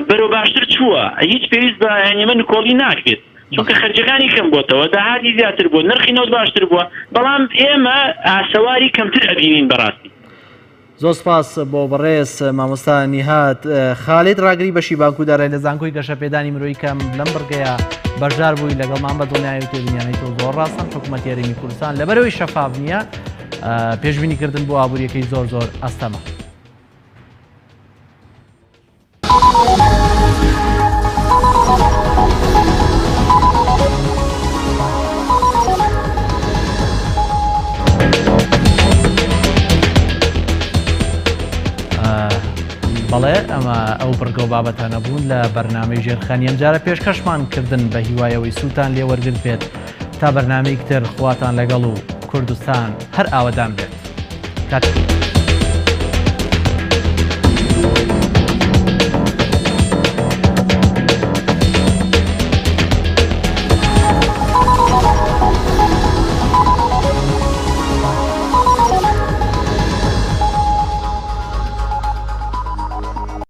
بەرەو باشتر چووە هیچ پێویست بە یانی ئەمە نکۆڵی ناکرێت چونکە خەرجەکانی کەم بۆتەوە داهاتی زیاتر بووە نرخی نەوت باشتر بووە بەڵام ئێمە ئاسەواری کەمتر ئەبینین بەڕاستی. زۆر سپاس بۆ بەڕێز مامۆستا نیهاد خالید ڕاگری بەشی بانک و دارای لە زانکۆی گەشەپێدانی مرۆیی کەم لەم بڕگەیە بەشدار بووی لەگەڵمان بە دڵنیایی و تێبینیانەی تۆ زۆر ڕاستن حکوومەتی هەرێمی کوردستان لەبەرەوەی شەفاف نییە پێشبینی کردن بۆ ئابووریەکەی زۆر زۆر ئەستەمە. بەڵێ ئەمە ئەو بڕگە و بابەتانە بوون لە بەرنامەی ژێرخانی ئەمجارە پێشکەشمان کردن بە هیوای ئەوەی سوودتان لێ وەرگرت بێت تا بەرنامەیەکی تر خواتان لەگەڵ و کوردستان هەر ئاوەدان بێت. کات.